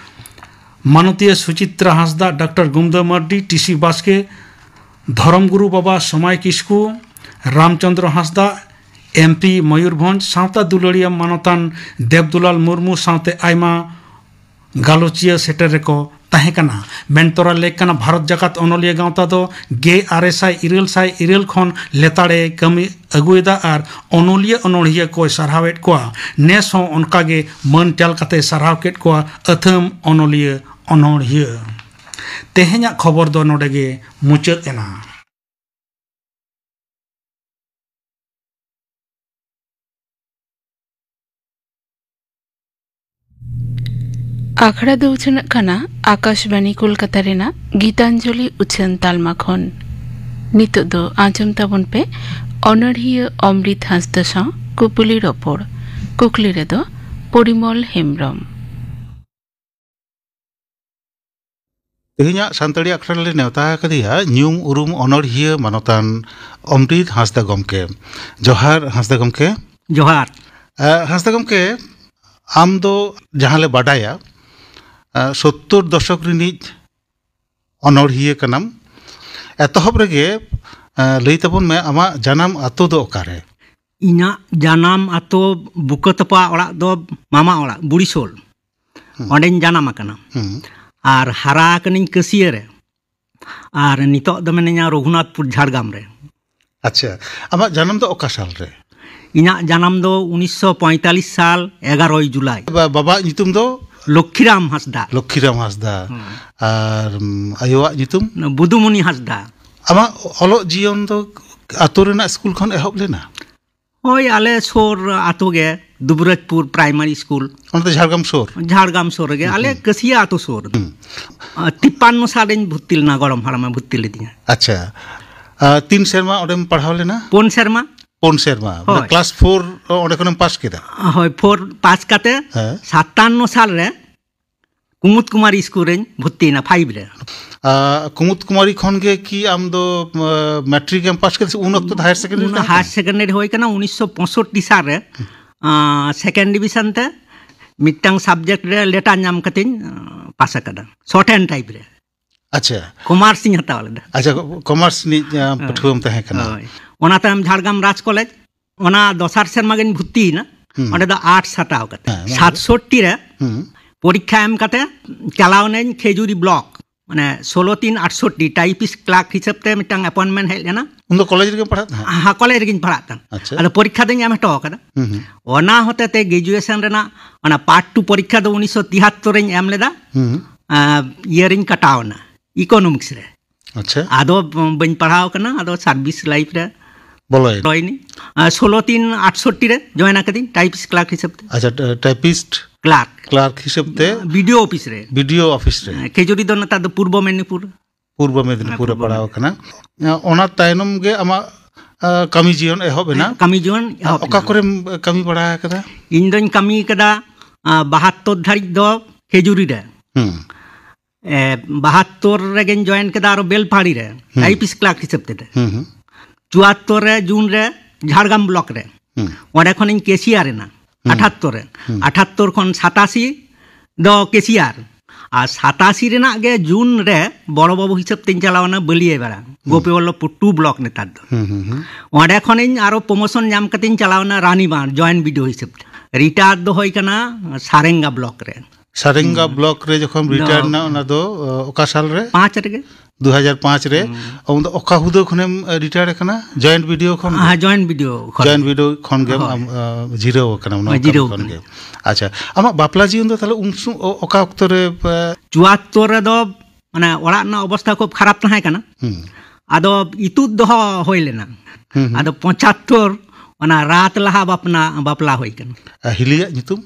ᱢᱟᱱᱚᱛᱤᱭᱟᱹ ᱥᱩᱪᱤᱛᱨᱟ ᱦᱟᱸᱥᱫᱟ, ᱰᱟᱠᱛᱟᱨ ᱜᱩᱢᱫᱟᱹ ᱢᱟᱨᱰᱤ, ᱴᱤ ᱥᱤ ᱵᱟᱥᱠᱮ, ᱫᱷᱚᱨᱚᱢ ᱜᱩᱨᱩ ᱵᱟᱵᱟ ᱥᱚᱢᱟᱭ ᱠᱤᱥᱠᱩ, ᱨᱟᱢᱪᱚᱸᱫᱽᱨᱚ ᱦᱟᱸᱥᱫᱟ, ᱮᱢ ᱯᱤ ᱢᱚᱭᱩᱨᱵᱷᱚᱸᱡᱽ, ᱥᱟᱶᱛᱟ ᱫᱩᱞᱟᱹᱲᱤᱭᱟᱹ ᱢᱟᱱᱚᱛᱟᱱ ᱫᱮᱵᱽᱫᱩᱞᱟᱞ ᱢᱩᱨᱢᱩ ᱥᱟᱶᱛᱮ ᱟᱭᱢᱟ ᱜᱟᱞᱚᱪᱤᱭᱟᱹ ᱥᱮᱴᱮᱨ ᱨᱮᱠᱚ ᱛᱟᱦᱮᱸ ᱠᱟᱱᱟ᱾ ᱢᱮᱱᱛᱚᱨᱟ ᱞᱮᱠ ᱠᱟᱱᱟ ᱵᱷᱟᱨᱚᱛ ᱡᱟᱠᱟᱛ ᱚᱱᱚᱞᱤᱭᱟᱹ ᱜᱟᱶᱛᱟ ᱫᱚ ᱜᱮᱞ ᱟᱨᱮ ᱥᱟᱭ ᱤᱨᱟᱹᱞ ᱥᱟᱭ ᱤᱨᱟᱹᱞ ᱠᱷᱚᱱ ᱞᱮᱛᱟᱲᱮ ᱠᱟᱹᱢᱤ ᱟᱹᱜᱩᱭᱮᱫᱟ ᱟᱨ ᱚᱱᱚᱞᱤᱭᱟᱹ ᱚᱱᱚᱲᱦᱤᱭᱟᱹ ᱠᱚᱭ ᱥᱟᱨᱦᱟᱣᱮᱫ ᱠᱚᱣᱟ᱾ ᱱᱮᱥ ᱦᱚᱸ ᱚᱱᱠᱟᱜᱮ ᱢᱟᱹᱱ ᱪᱟᱞ ᱠᱟᱛᱮ ᱥᱟᱨᱦᱟᱣ ᱠᱮᱫ ᱠᱚᱣᱟ ᱟᱹᱛᱷᱟᱹᱢ ᱚᱱᱚᱞᱤᱭᱟᱹ ᱚᱱᱚᱲᱦᱤᱭᱟᱹ᱾ ᱛᱮᱦᱮᱧᱟᱜ ᱠᱷᱚᱵᱚᱨ ᱫᱚ ᱱᱚᱰᱮ ᱜᱮ ᱢᱩᱪᱟᱹᱫ ᱮᱱᱟ᱾ ᱟᱠᱷᱲᱟ ᱫᱚ ᱩᱪᱷᱟᱹᱱᱚᱜ ᱠᱟᱱᱟ ᱟᱠᱟᱥᱵᱟᱱᱤ ᱠᱳᱞᱠᱟᱛᱟ ᱨᱮᱱᱟᱜ ᱜᱤᱛᱟᱧᱡᱚᱞᱤ ᱩᱪᱷᱟᱹᱱ ᱛᱟᱞᱢᱟ ᱠᱷᱚᱱ᱾ ᱱᱤᱛᱚᱜ ᱫᱚ ᱟᱸᱡᱚᱢ ᱛᱟᱵᱚᱱ ᱯᱮ ᱚᱱᱚᱲᱦᱤᱭᱟᱹ ᱚᱢᱨᱤᱛ ᱦᱟᱸᱥᱫᱟ ᱥᱟᱶ ᱠᱩᱯᱩᱞᱤ ᱨᱚᱯᱚᱲ᱾ ᱠᱩᱠᱞᱤ ᱨᱮᱫᱚ ᱯᱚᱨᱤᱢᱚᱞ ᱦᱮᱢᱵᱽᱨᱚᱢ᱾ ᱛᱮᱦᱮᱧᱟᱜ ᱥᱟᱱᱛᱟᱲᱤ ᱟᱠᱷᱲᱟ ᱨᱮᱞᱮ ᱱᱮᱣᱛᱟ ᱟᱠᱟᱫᱮᱭᱟ ᱧᱩᱢ ᱩᱨᱩᱢ ᱚᱱᱚᱲᱦᱤᱭᱟᱹ ᱢᱟᱱᱚᱛᱟᱱ ᱚᱢᱨᱤᱛ ᱦᱟᱸᱥᱫᱟ ᱜᱚᱢᱠᱮ᱾ ᱡᱚᱦᱟᱨ ᱦᱟᱸᱥᱫᱟ ᱜᱚᱢᱠᱮ᱾ ᱡᱚᱦᱟᱨ᱾ ᱮ, ᱦᱟᱸᱥᱫᱟ ᱜᱚᱢᱠᱮ, ᱟᱢ ᱫᱚ ᱡᱟᱦᱟᱸ ᱞᱮ ᱵᱟᱰᱟᱭᱟ, ᱮ, ᱥᱳᱛᱛᱳᱨ ᱫᱚᱥᱚᱠ ᱨᱤᱱᱤᱡ ᱚᱱᱚᱲᱦᱤᱭᱟᱹ ᱠᱟᱱᱟᱢ᱾ ᱮᱛᱚᱦᱚᱵ ᱨᱮᱜᱮ, ᱮ, ᱞᱟᱹᱭ ᱛᱟᱵᱚᱱ ᱢᱮ, ᱟᱢᱟᱜ ᱡᱟᱱᱟᱢ ᱟᱛᱳ ᱫᱚ ᱚᱠᱟᱨᱮ? ᱤᱧᱟᱹᱜ ᱡᱟᱱᱟᱢ ᱟᱛᱳ ᱵᱩᱠᱟᱹ ᱛᱚᱯᱟ ᱚᱲᱟᱜ ᱫᱚ ᱢᱟᱢᱟ ᱚᱲᱟᱜ ᱵᱩᱲᱤᱥᱳᱞ᱾ ᱦᱩᱸ᱾ ᱚᱸᱰᱮᱧ ᱡᱟᱱᱟᱢ ᱟᱠᱟᱱᱟ᱾ ᱦᱩᱸ᱾ ᱟᱨ ᱦᱟᱨᱟ ᱟᱠᱟᱱᱟᱹᱧ ᱠᱟᱹᱥᱤᱭᱟᱹ ᱨᱮ᱾ ᱟᱨ ᱱᱤᱛᱚᱜ ᱫᱚ ᱢᱤᱱᱟᱹᱧᱟ ᱨᱚᱜᱷᱩᱱᱟᱛᱷᱯᱩᱨ, ᱡᱷᱟᱲᱜᱨᱟᱢ ᱨᱮ᱾ ᱟᱪᱪᱷᱟ, ᱟᱢᱟᱜ ᱡᱟᱱᱟᱢ ᱫᱚ ᱚᱠᱟ ᱥᱟᱞ ᱨᱮ? ᱤᱧᱟᱹᱜ ᱡᱟᱱᱟᱢ ᱫᱚ ᱩᱱᱤᱥᱥᱚ ᱯᱚᱸᱭᱛᱟᱞᱤᱥ ᱥᱟᱞ ᱮᱜᱟᱨᱚᱭ ᱡᱩᱞᱟᱭ᱾ ᱵᱟ-, ᱵᱟᱵᱟᱣᱟᱜ ᱧᱩᱛᱩᱢ ᱫᱚ? ᱞᱚᱠᱠᱷᱤᱨᱟᱢ ᱦᱟᱸᱥᱫᱟ᱾ ᱞᱚᱠᱠᱷᱤᱨᱟᱢ ᱦᱟᱸᱥᱫᱟ᱾ ᱦᱩᱸ᱾ ᱟᱨ, ᱩᱢ, ᱟᱭᱳᱣᱟᱜ ᱧᱩᱛᱩᱢ? ᱵᱩᱫᱩᱢᱩᱱᱤ ᱦᱟᱸᱥᱫᱟ᱾ ᱟᱢᱟᱜ ᱚᱞᱚᱜ ᱡᱤᱭᱚᱱ ᱫᱚ ᱟᱛᱳ ᱨᱮᱱᱟᱜ ᱥᱠᱩᱞ ᱠᱷᱚᱱ ᱮᱦᱚᱵ ᱞᱮᱱᱟ? ᱦᱳᱭ, ᱟᱞᱮ ᱥᱩᱨ ᱟᱛᱳ ᱜᱮ, ᱫᱩᱵᱨᱟᱡᱽᱯᱩᱨ ᱯᱨᱟᱭᱢᱟᱨᱤ ᱥᱠᱩᱞ᱾ ᱚᱱᱟ ᱫᱚ ᱡᱷᱟᱲᱜᱨᱟᱢ ᱥᱩᱨ? ᱡᱷᱟᱲᱜᱨᱟᱢ ᱥᱩᱨ ᱨᱮᱜᱮ, ᱦᱩᱸ, ᱟᱞᱮ ᱦᱩᱸ᱾ ᱠᱟᱹᱥᱤᱭᱟᱹ ᱟᱛᱳ ᱥᱩᱨ᱾ ᱦᱩᱸ᱾ ᱟᱨ ᱛᱤᱯᱯᱟᱱᱱᱚ ᱥᱟᱞ ᱨᱤᱧ ᱵᱷᱚᱨᱛᱤ ᱞᱮᱱᱟ, ᱜᱚᱲᱚᱢ ᱦᱟᱲᱟᱢᱮ ᱵᱷᱚᱨᱛᱤ ᱞᱤᱫᱤᱧᱟ᱾ ᱟᱪᱪᱷᱟ᱾ ᱟᱨ ᱛᱤᱱ ᱥᱮᱨᱢᱟ ᱚᱸᱰᱮᱢ ᱯᱟᱲᱦᱟᱣ ᱞᱮᱱᱟ? ᱯᱩᱱ ᱥᱮᱨᱢᱟ᱾ ᱯᱩᱱ ᱥᱮᱨᱢᱟ᱾ ᱦᱳᱭ᱾ ᱢᱟᱱᱮ ᱠᱞᱟᱥ ᱯᱷᱳᱨ ᱚᱸᱰᱮ ᱠᱷᱚᱱᱮᱢ ᱯᱟᱥ ᱠᱮᱫᱟ? ᱦᱳᱭ, ᱯᱷᱳᱨ ᱯᱟᱥ ᱠᱟᱛᱮ ᱦᱮᱸ᱾ ᱥᱟᱛᱟᱱᱱᱚ ᱥᱟᱞ ᱨᱮ ᱠᱩᱢᱩᱫ ᱠᱩᱢᱟᱨᱤ ᱥᱠᱩᱞ ᱨᱮᱧ ᱵᱷᱚᱨᱛᱤᱭᱮᱱᱟ, ᱯᱷᱟᱭᱤᱵᱷ ᱨᱮ᱾ ᱟᱨ ᱠᱩᱢᱩᱫ ᱠᱩᱢᱟᱨᱤ ᱠᱷᱚᱱ ᱜᱮ ᱠᱤ ᱟᱢ ᱫᱚ ᱢᱮᱴᱨᱤᱠ ᱮᱢ ᱯᱟᱥ ᱠᱮᱫᱟ ᱥᱮ ᱩᱱ ᱚᱠᱛᱚ ᱫᱚ ᱦᱟᱭᱟᱨ ᱥᱮᱠᱮᱱᱰᱟᱨᱤ ᱩᱱ ᱛᱟᱦᱮᱸ ᱦᱟᱭᱟᱨ ᱠᱟᱱᱟ? ᱥᱮᱠᱮᱱᱰᱟᱨᱤ ᱦᱩᱭ ᱠᱟᱱᱟ ᱩᱱᱤᱥᱥᱚ ᱯᱚᱸᱭᱥᱚᱴᱴᱤ ᱥᱟᱞ ᱨᱮ ᱥᱮᱠᱮᱱᱰ ᱰᱤᱵᱤᱥᱚᱱ ᱛᱮ ᱢᱤᱫᱴᱟᱝ ᱥᱟᱵᱡᱮᱠᱴ ᱨᱮ ᱞᱮᱴᱟᱨ ᱧᱟᱢ ᱠᱟᱛᱮᱧ ᱯᱟᱥ ᱟᱠᱟᱫᱟ, ᱥᱚᱨᱴ ᱦᱮᱱᱰ ᱴᱟᱭᱤᱯ ᱨᱮ᱾ ᱟᱪᱪᱷᱟ᱾ ᱠᱚᱢᱟᱨᱥ ᱤᱧ ᱦᱟᱛᱟᱣ ᱞᱮᱫᱟ᱾ ᱟᱪᱪᱷᱟ, ᱠᱚᱢᱟᱨᱥ ᱨᱤᱱᱤᱡ ᱯᱟᱹᱴᱷᱩᱣᱟᱹᱢ ᱛᱟᱦᱮᱸ ᱠᱟᱱᱟ᱾ ᱦᱳᱭ᱾ ᱚᱱᱟ ᱛᱟᱭᱚᱢ ᱡᱷᱟᱲᱜᱨᱟᱢ ᱨᱟᱡᱽ ᱠᱚᱞᱮᱡᱽ, ᱚᱱᱟ ᱫᱚᱥᱟᱨ ᱥᱮᱨᱢᱟ ᱜᱤᱧ ᱵᱷᱚᱨᱛᱤᱭᱮᱱᱟ᱾ ᱦᱩᱸ᱾ ᱚᱸᱰᱮ ᱫᱚ ᱟᱨᱴᱥ ᱦᱟᱛᱟᱣ ᱠᱟᱛᱮ ᱦᱮᱸ, ᱢᱟ ᱞᱟᱹᱭ ᱢᱮ᱾ ᱥᱟᱛᱥᱚᱴᱴᱤ ᱨᱮ ᱦᱩᱸ᱾ ᱯᱚᱨᱤᱠᱠᱷᱟ ᱮᱢ ᱠᱟᱛᱮ ᱪᱟᱞᱟᱣ ᱱᱟᱹᱧ ᱠᱷᱮᱡᱩᱨᱤ ᱵᱞᱚᱠ, ᱢᱟᱱᱮ ᱥᱳᱞᱳ ᱛᱤᱱ ᱟᱴᱥᱚᱴᱴᱤ ᱴᱟᱭᱤᱯᱤᱥᱴ ᱠᱞᱟᱨᱠ ᱦᱤᱥᱟᱹᱵ ᱛᱮ ᱢᱤᱫᱴᱟᱝ ᱮᱯᱚᱭᱮᱱᱴᱢᱮᱱᱴ ᱦᱮᱡ ᱞᱮᱱᱟ᱾ ᱩᱱ ᱫᱚ ᱠᱚᱞᱮᱡᱽ ᱨᱮᱜᱮᱢ ᱯᱟᱲᱦᱟᱜ ᱛᱟᱦᱮᱸᱫ? ᱦᱮᱸ, ᱠᱚᱞᱮᱡᱽ ᱨᱮᱜᱤᱧ ᱯᱟᱲᱦᱟᱜ ᱛᱟᱦᱮᱸᱫ᱾ ᱟᱪᱪᱷᱟ᱾ ᱟᱫᱚ ᱯᱚᱨᱤᱠᱠᱷᱟ ᱫᱚᱧ ᱮᱢ ᱦᱚᱴᱚ ᱟᱠᱟᱫᱟ᱾ ᱦᱩᱸ, ᱦᱩᱸ᱾ ᱚᱱᱟ ᱦᱚᱛᱮ ᱛᱮ ᱜᱨᱮᱡᱩᱭᱮᱥᱚᱱ ᱨᱮᱱᱟᱜ ᱚᱱᱟ ᱯᱟᱨᱴ ᱴᱩ ᱯᱚᱨᱤᱠᱠᱷᱟ ᱫᱚ ᱩᱱᱤᱥᱥᱚ ᱛᱤᱦᱟᱛᱛᱚᱨ ᱨᱤᱧ ᱮᱢ ᱞᱮᱫᱟ᱾ ᱦᱩᱸ, ᱦᱩᱸ᱾ ᱟᱨ ᱤᱭᱟᱹ ᱨᱤᱧ ᱠᱟᱴᱟᱣ ᱮᱱᱟ, ᱤᱠᱳᱱᱚᱢᱤᱠᱥ ᱨᱮ᱾ ᱟᱪᱪᱷᱟ᱾ ᱟᱫᱚ ᱵᱟᱹᱧ ᱯᱟᱲᱦᱟᱣ ᱠᱟᱱᱟ, ᱟᱫᱚ ᱥᱟᱨᱵᱷᱤᱥ ᱞᱟᱭᱤᱯᱷ ᱨᱮ ᱵᱚᱞᱚᱭᱮᱱᱟ᱾ ᱵᱚᱞᱚᱭᱮᱱᱟᱹᱧ᱾ ᱟᱨ ᱥᱳᱞᱳ ᱛᱤᱱ ᱟᱴᱥᱚᱴᱴᱤ ᱨᱮ ᱡᱚᱭᱮᱱ ᱟᱠᱟᱫᱟᱹᱧ ᱴᱟᱭᱤᱯᱤᱥᱴ ᱠᱞᱟᱨᱠ ᱦᱤᱥᱟᱹᱵ ᱛᱮ᱾ ᱟᱪᱪᱷᱟ, ᱴᱟ-, ᱴᱟᱭᱤᱯᱤᱥᱴ ᱠᱞᱟᱨᱠ᱾ ᱠᱞᱟᱨᱠ ᱦᱤᱥᱟᱹᱵ ᱛᱮ? ᱵᱤᱰᱤᱳ ᱚᱯᱷᱤᱥ ᱨᱮ᱾ ᱵᱤᱰᱤᱳ ᱚᱯᱷᱤᱥ ᱨᱮ? ᱦᱮᱸ, ᱠᱷᱮᱡᱩᱨᱤ ᱫᱚ ᱱᱮᱛᱟᱨ ᱫᱚ ᱯᱩᱨᱵᱚ ᱢᱮᱫᱤᱱᱤᱯᱩᱨ᱾ ᱯᱩᱨᱵᱚ ᱢᱮᱫᱤᱱᱤᱯᱩᱨ ᱨᱮ ᱯᱩᱨᱵᱚ ᱯᱟᱲᱟᱣ ᱢᱮᱫᱤᱱᱤᱯᱩᱨ᱾ ᱟᱠᱟᱱᱟ᱾ ᱚᱱᱟ ᱛᱟᱭᱱᱚᱢ ᱜᱮ ᱟᱢᱟᱜ, ᱟ, ᱠᱟᱹᱢᱤ ᱡᱤᱭᱚᱱ ᱮᱦᱚᱵ ᱮᱱᱟ? ᱦᱮᱸ, ᱠᱟᱹᱢᱤ ᱡᱤᱭᱚᱱ ᱮᱦᱚᱵ ᱚᱠᱟ ᱮᱱᱟ᱾ ᱠᱚᱨᱮᱢ ᱠᱟᱹᱢᱤ ᱵᱟᱲᱟ ᱟᱠᱟᱫᱟ? ᱤᱧ ᱫᱚᱧ ᱠᱟᱹᱢᱤ ᱠᱟᱫᱟ, ᱟ, ᱵᱟᱦᱟᱛᱛᱚᱨ ᱫᱷᱟᱹᱨᱤᱡ ᱫᱚ ᱠᱷᱮᱡᱩᱨᱤ ᱨᱮ᱾ ᱦᱩᱸ᱾ ᱮ, ᱵᱟᱦᱟᱛᱛᱚᱨ ᱨᱮᱜᱮᱧ ᱡᱚᱭᱮᱱ ᱠᱮᱫᱟ ᱟᱨᱚ ᱵᱮᱞᱯᱟᱦᱟᱲᱤ ᱨᱮ, ᱦᱩᱸ᱾ ᱴᱟᱭᱤᱯᱤᱥᱴ ᱠᱞᱟᱨᱠ ᱦᱤᱥᱟᱹᱵ ᱛᱮ᱾ ᱦᱩᱸ, ᱦᱩᱸ᱾ ᱪᱩᱣᱟᱛᱛᱚᱨ ᱨᱮ ᱡᱩᱱ ᱨᱮ ᱡᱷᱟᱲᱜᱨᱟᱢ ᱵᱞᱚᱠ ᱨᱮ᱾ ᱦᱩᱸ᱾ ᱚᱸᱰᱮ ᱠᱷᱚᱱᱤᱧ ᱠᱮᱥᱤᱭᱟᱨ ᱮᱱᱟ, ᱦᱩᱸ᱾ ᱟᱴᱷᱟᱛᱛᱚᱨ ᱨᱮ᱾ ᱦᱩᱸ᱾ ᱟᱴᱷᱟᱛᱛᱚᱨ ᱠᱷᱚᱱ ᱥᱟᱛᱟᱥᱤ ᱫᱚ ᱠᱮᱥᱤᱭᱟᱨ᱾ ᱟᱨ ᱥᱟᱛᱟᱥᱤ ᱨᱮᱱᱟᱜ ᱜᱮ ᱡᱩᱱ ᱨᱮ ᱵᱚᱲᱚ ᱵᱟᱹᱵᱩ ᱦᱤᱥᱟᱹᱵ ᱛᱮᱧ ᱪᱟᱞᱟᱣ ᱮᱱᱟ ᱵᱟᱹᱞᱤᱭᱟᱹ ᱵᱮᱲᱟ, ᱦᱩᱸ᱾ ᱜᱳᱯᱤ ᱵᱚᱞᱞᱚᱵᱷᱯᱩᱨ ᱴᱩ ᱵᱞᱚᱠ ᱱᱮᱛᱟᱨ ᱫᱚ᱾ ᱦᱩᱸ, ᱦᱩᱸ, ᱦᱩᱸ᱾ ᱚᱸᱰᱮ ᱠᱷᱚᱱᱤᱧ ᱟᱨᱚ ᱯᱨᱚᱢᱳᱥᱚᱱ ᱧᱟᱢ ᱠᱟᱛᱮᱧ ᱪᱟᱞᱟᱣ ᱮᱱᱟ ᱨᱟᱱᱤᱵᱟᱸᱫᱷ ᱡᱚᱭᱮᱱᱴ ᱵᱤᱰᱤᱳ ᱦᱤᱥᱟᱹᱵ ᱛᱮ᱾ ᱨᱤᱴᱟᱭᱟᱨ ᱫᱚ ᱦᱩᱭ ᱠᱟᱱᱟ ᱥᱟᱨᱮᱝᱜᱟ ᱵᱞᱚᱠ ᱨᱮ᱾ ᱥᱟᱨᱮᱝᱜᱟ ᱦᱩᱸ᱾ ᱵᱞᱚᱠ ᱨᱮ ᱡᱚᱠᱷᱚᱱ ᱫᱚ ᱨᱤᱴᱟᱭᱟᱨ ᱮᱱᱟ, ᱚᱱᱟ ᱫᱚ, ᱚ, ᱚᱠᱟ ᱥᱟᱞ ᱨᱮ? ᱯᱟᱸᱪ ᱨᱮᱜᱮ᱾ ᱫᱩ ᱦᱟᱡᱟᱨ ᱯᱟᱸᱪ ᱨᱮ᱾ ᱦᱩᱸ᱾ ᱩᱱ ᱫᱚ ᱚᱠᱟ ᱦᱩᱫᱟᱹ ᱠᱷᱚᱱᱮᱢ, ᱮ, ᱨᱤᱴᱟᱭᱟᱨ ᱟᱠᱟᱱᱟ? ᱡᱚᱭᱮᱱᱴ ᱵᱤᱰᱤᱳ ᱠᱷᱚᱱ ᱜᱮ? ᱦᱮᱸ, ᱡᱚᱭᱮᱱᱴ ᱵᱤᱰᱤᱳ ᱠᱷᱚᱱ᱾ ᱡᱚᱭᱮᱱᱴ ᱵᱤᱰᱤᱳ ᱠᱷᱚᱱ ᱜᱮᱢ ᱦᱳᱭ᱾ ᱟᱢ, ᱟ, ᱡᱤᱨᱟᱹᱣ ᱟᱠᱟᱱᱟ ᱚᱱᱟ ᱦᱳᱭ, ᱠᱟᱹᱢᱤ ᱡᱤᱨᱟᱹᱣ ᱠᱷᱚᱱ ᱟᱠᱟᱱᱟ᱾ ᱜᱮ᱾ ᱟᱪᱪᱷᱟ, ᱟᱢᱟᱜ ᱵᱟᱯᱞᱟ ᱡᱤᱭᱚᱱ ᱫᱚ ᱛᱟᱦᱞᱮ ᱩᱱ ᱥᱚ-, ᱚ-, ᱚᱠᱟ ᱚᱠᱛᱚ ᱨᱮ, ᱮ? ᱪᱩᱣᱟᱛᱛᱚᱨ ᱨᱮᱫᱚ, ᱢᱟᱱᱮ, ᱚᱲᱟᱜ ᱨᱮᱱᱟᱜ ᱚᱵᱚᱥᱛᱷᱟ ᱠᱷᱩᱵ ᱠᱷᱟᱨᱟᱯ ᱛᱟᱦᱮᱸ ᱠᱟᱱᱟ᱾ ᱦᱩᱸ᱾ ᱟᱫᱚ ᱤᱛᱩᱫ ᱫᱚᱦᱚ ᱦᱩᱭ ᱞᱮᱱᱟ᱾ ᱦᱩᱸ, ᱦᱩᱸ᱾ ᱟᱫᱚ ᱯᱚᱸᱪᱟᱛᱛᱚᱨ, ᱚᱱᱟ ᱨᱟᱛ ᱞᱟᱦᱟ ᱵᱟᱯᱱᱟ-, ᱵᱟᱯᱞᱟ ᱦᱩᱭ ᱠᱟᱱᱟ᱾ ᱟᱨ ᱦᱤᱞᱤᱭᱟᱜ ᱧᱩᱛᱩᱢ?